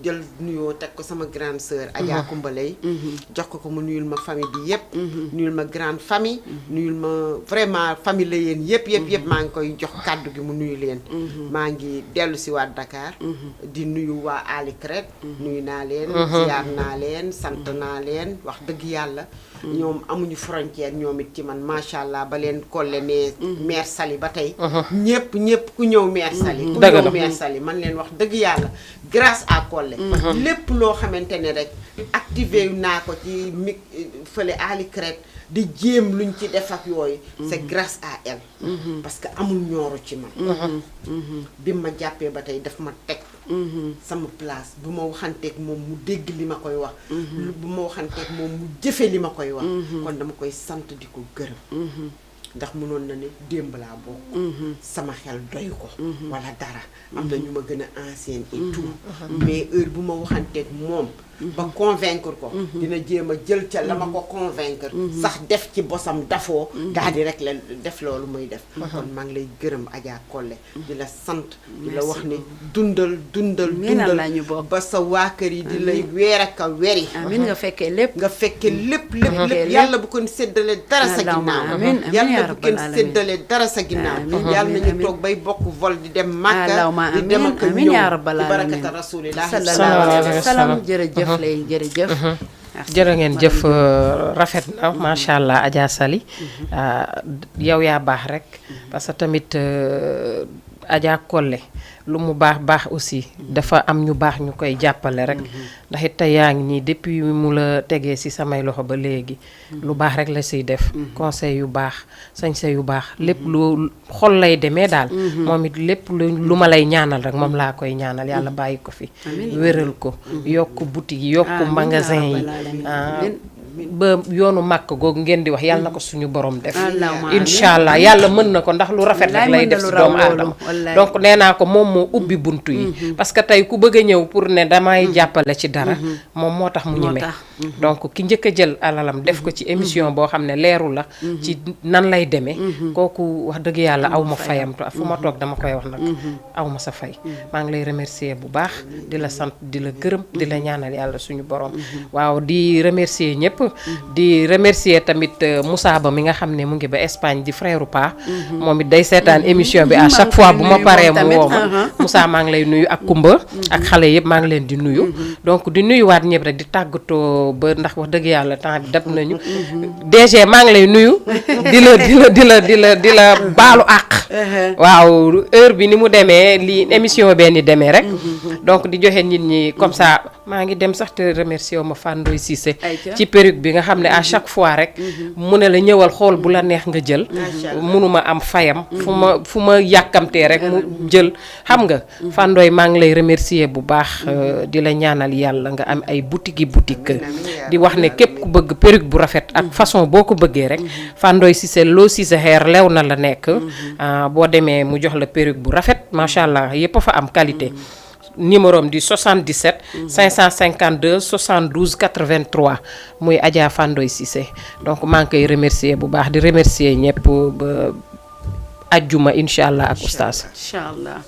jël nuyoo teg ko sama grande sœur Adja Kumbalay jox ko mu nuyul ma famille bi yëpp nuyul ma grande famille nuyul ma vraiment famille la yéen yëpp maa ngi koy jox kàddu gi mu nuyu leen maa ngi dellu si waat Dakar di nuyu waa Ali Crête nuyu naa leen ziar naa leen sant naa leen wax dëgg yàlla ñoom amuñu frontière ñoom it ci man macha allah ba leen Collé ne mère Sali ba tey ñëpp ku ñëw mère Sali ku ñëw mère Sali man leen wax dëgg yàlla grâce à Collé lépp loo xamante ne rek activé naa ko ci fële Ali Crête di jéem luñ ci def ak yooyu c'est grâce à elle parce que amul ñooru ci man bi ma jàppee ba tey daf ma teg sama place bu ma waxanteeg moom mu dégg li ma koy wax bu ma waxanteeg moom mu jëfe li ma koy wax kon dama koy sant di ko gërëm ndax mënoon na ne démb laa bokk sama xel doy ko wala dara am na ñu ma gën a ancienne et tout mais heure bu ma waxanteeg moom ba convaincre ko dina jéem a jël ca la ma ko convaincre sax def ci bosam dafoo daal di rek la def loolu muy def kon maa ngi lay gërëm Adja Collé di la sant di la wax ne dundal ba sa waa kër yi di lay weer ak a weri amiin nga fekkee lépp lépp yàlla bu ko séddale dara sa ginnaaw yàlla bu ko séddale dara sa ginnaaw yàlla nañu toog bay bokk vol di dem Makka di dem ak ñëw di barakata rasulillah sallallahu alayhi wa sallam jërëjëf lay jërëjëf jërë ngeen jëf rafet na macha allah Adja Sali yow yaa baax rek parce que tamit Adja Collé lu mu baax aussi dafa am ñu baax ñu koy jàppale rek ndax it tey yaa ngi nii depuis mu la tegee ci samay loxo ba léegi lu baax rek la siy def conseil yu baax sañse yu baax lépp lu xol lay demee daal moom it lépp lu ma lay ñaanal rek moom laa koy ñaanal yàlla bàyyi ko fi wéral ko yokk boutique yi yokk magasin yi ba yoonu màkk googu ngeen di wax yàlla na ko suñu borom def incha allah yàlla mën na ko ndax lu rafet rek lay def si doomu aadama donc nee naa ko moom moo ubbi buntu yi parce que tey ku bëgg a ñëw pour ne damay jàppale ci dara moom moo tax mu ñeme donc ki njëkk a jël alalam def ko ci émission boo xam ne leeru la ci nan lay demee kooku wax dëgg yàlla aw ma fayam fu ma toog dama koy wax nag aw ma sa fay maa ngi lay remercier bu baax di la sant di la gërëm di la ñaanal yàlla suñu borom waaw di remercier ñëpp di remercier tamit Moussa Ba mi nga xam ne mu ngi ba Espagne di frère Pa moom it day seetaan émission bi à chaque fois bu ma paree mu woo ma Moussa maa ngi lay nuyu ak Kumba ak xale yëpp maa ngi leen di nuyu donc di nuyuwaat ñëpp rek di tàggatoo ba ndax wax dëgg yàlla temps bi dab nañu DG maa ngi lay nuyu di la baalu àq waaw heure bi ni mu demee li émission bee ni demee rek donc di joxe nit ñi comme ça maa ngi dem sax te remercier ma Fandoy Cissé ci perruque bi nga xam ne à chaque fois rek mu ne la ñëwal xool bu la neex nga jël mënuma am fayam fu ma yàkkamtee rek mu jël xam nga Fandoy maa ngi lay remercier bu baax di la ñaanal yàlla nga am ay boutique di wax ne képp ku bëgg perruque bu rafet ak façon boo ko bëggee rek Fandoy Cissé Lo Cissé Hair lew na la nekk boo demee mu jox la perruque bu rafet macha allah yëpp a fa am qualité numéro am di 77 552 72 83 muy Adja Fandoy Cissé donc maa ngi koy remercier bu baax di remercier ñëpp ba ajjuma incha allah ak oustaz. incha allah.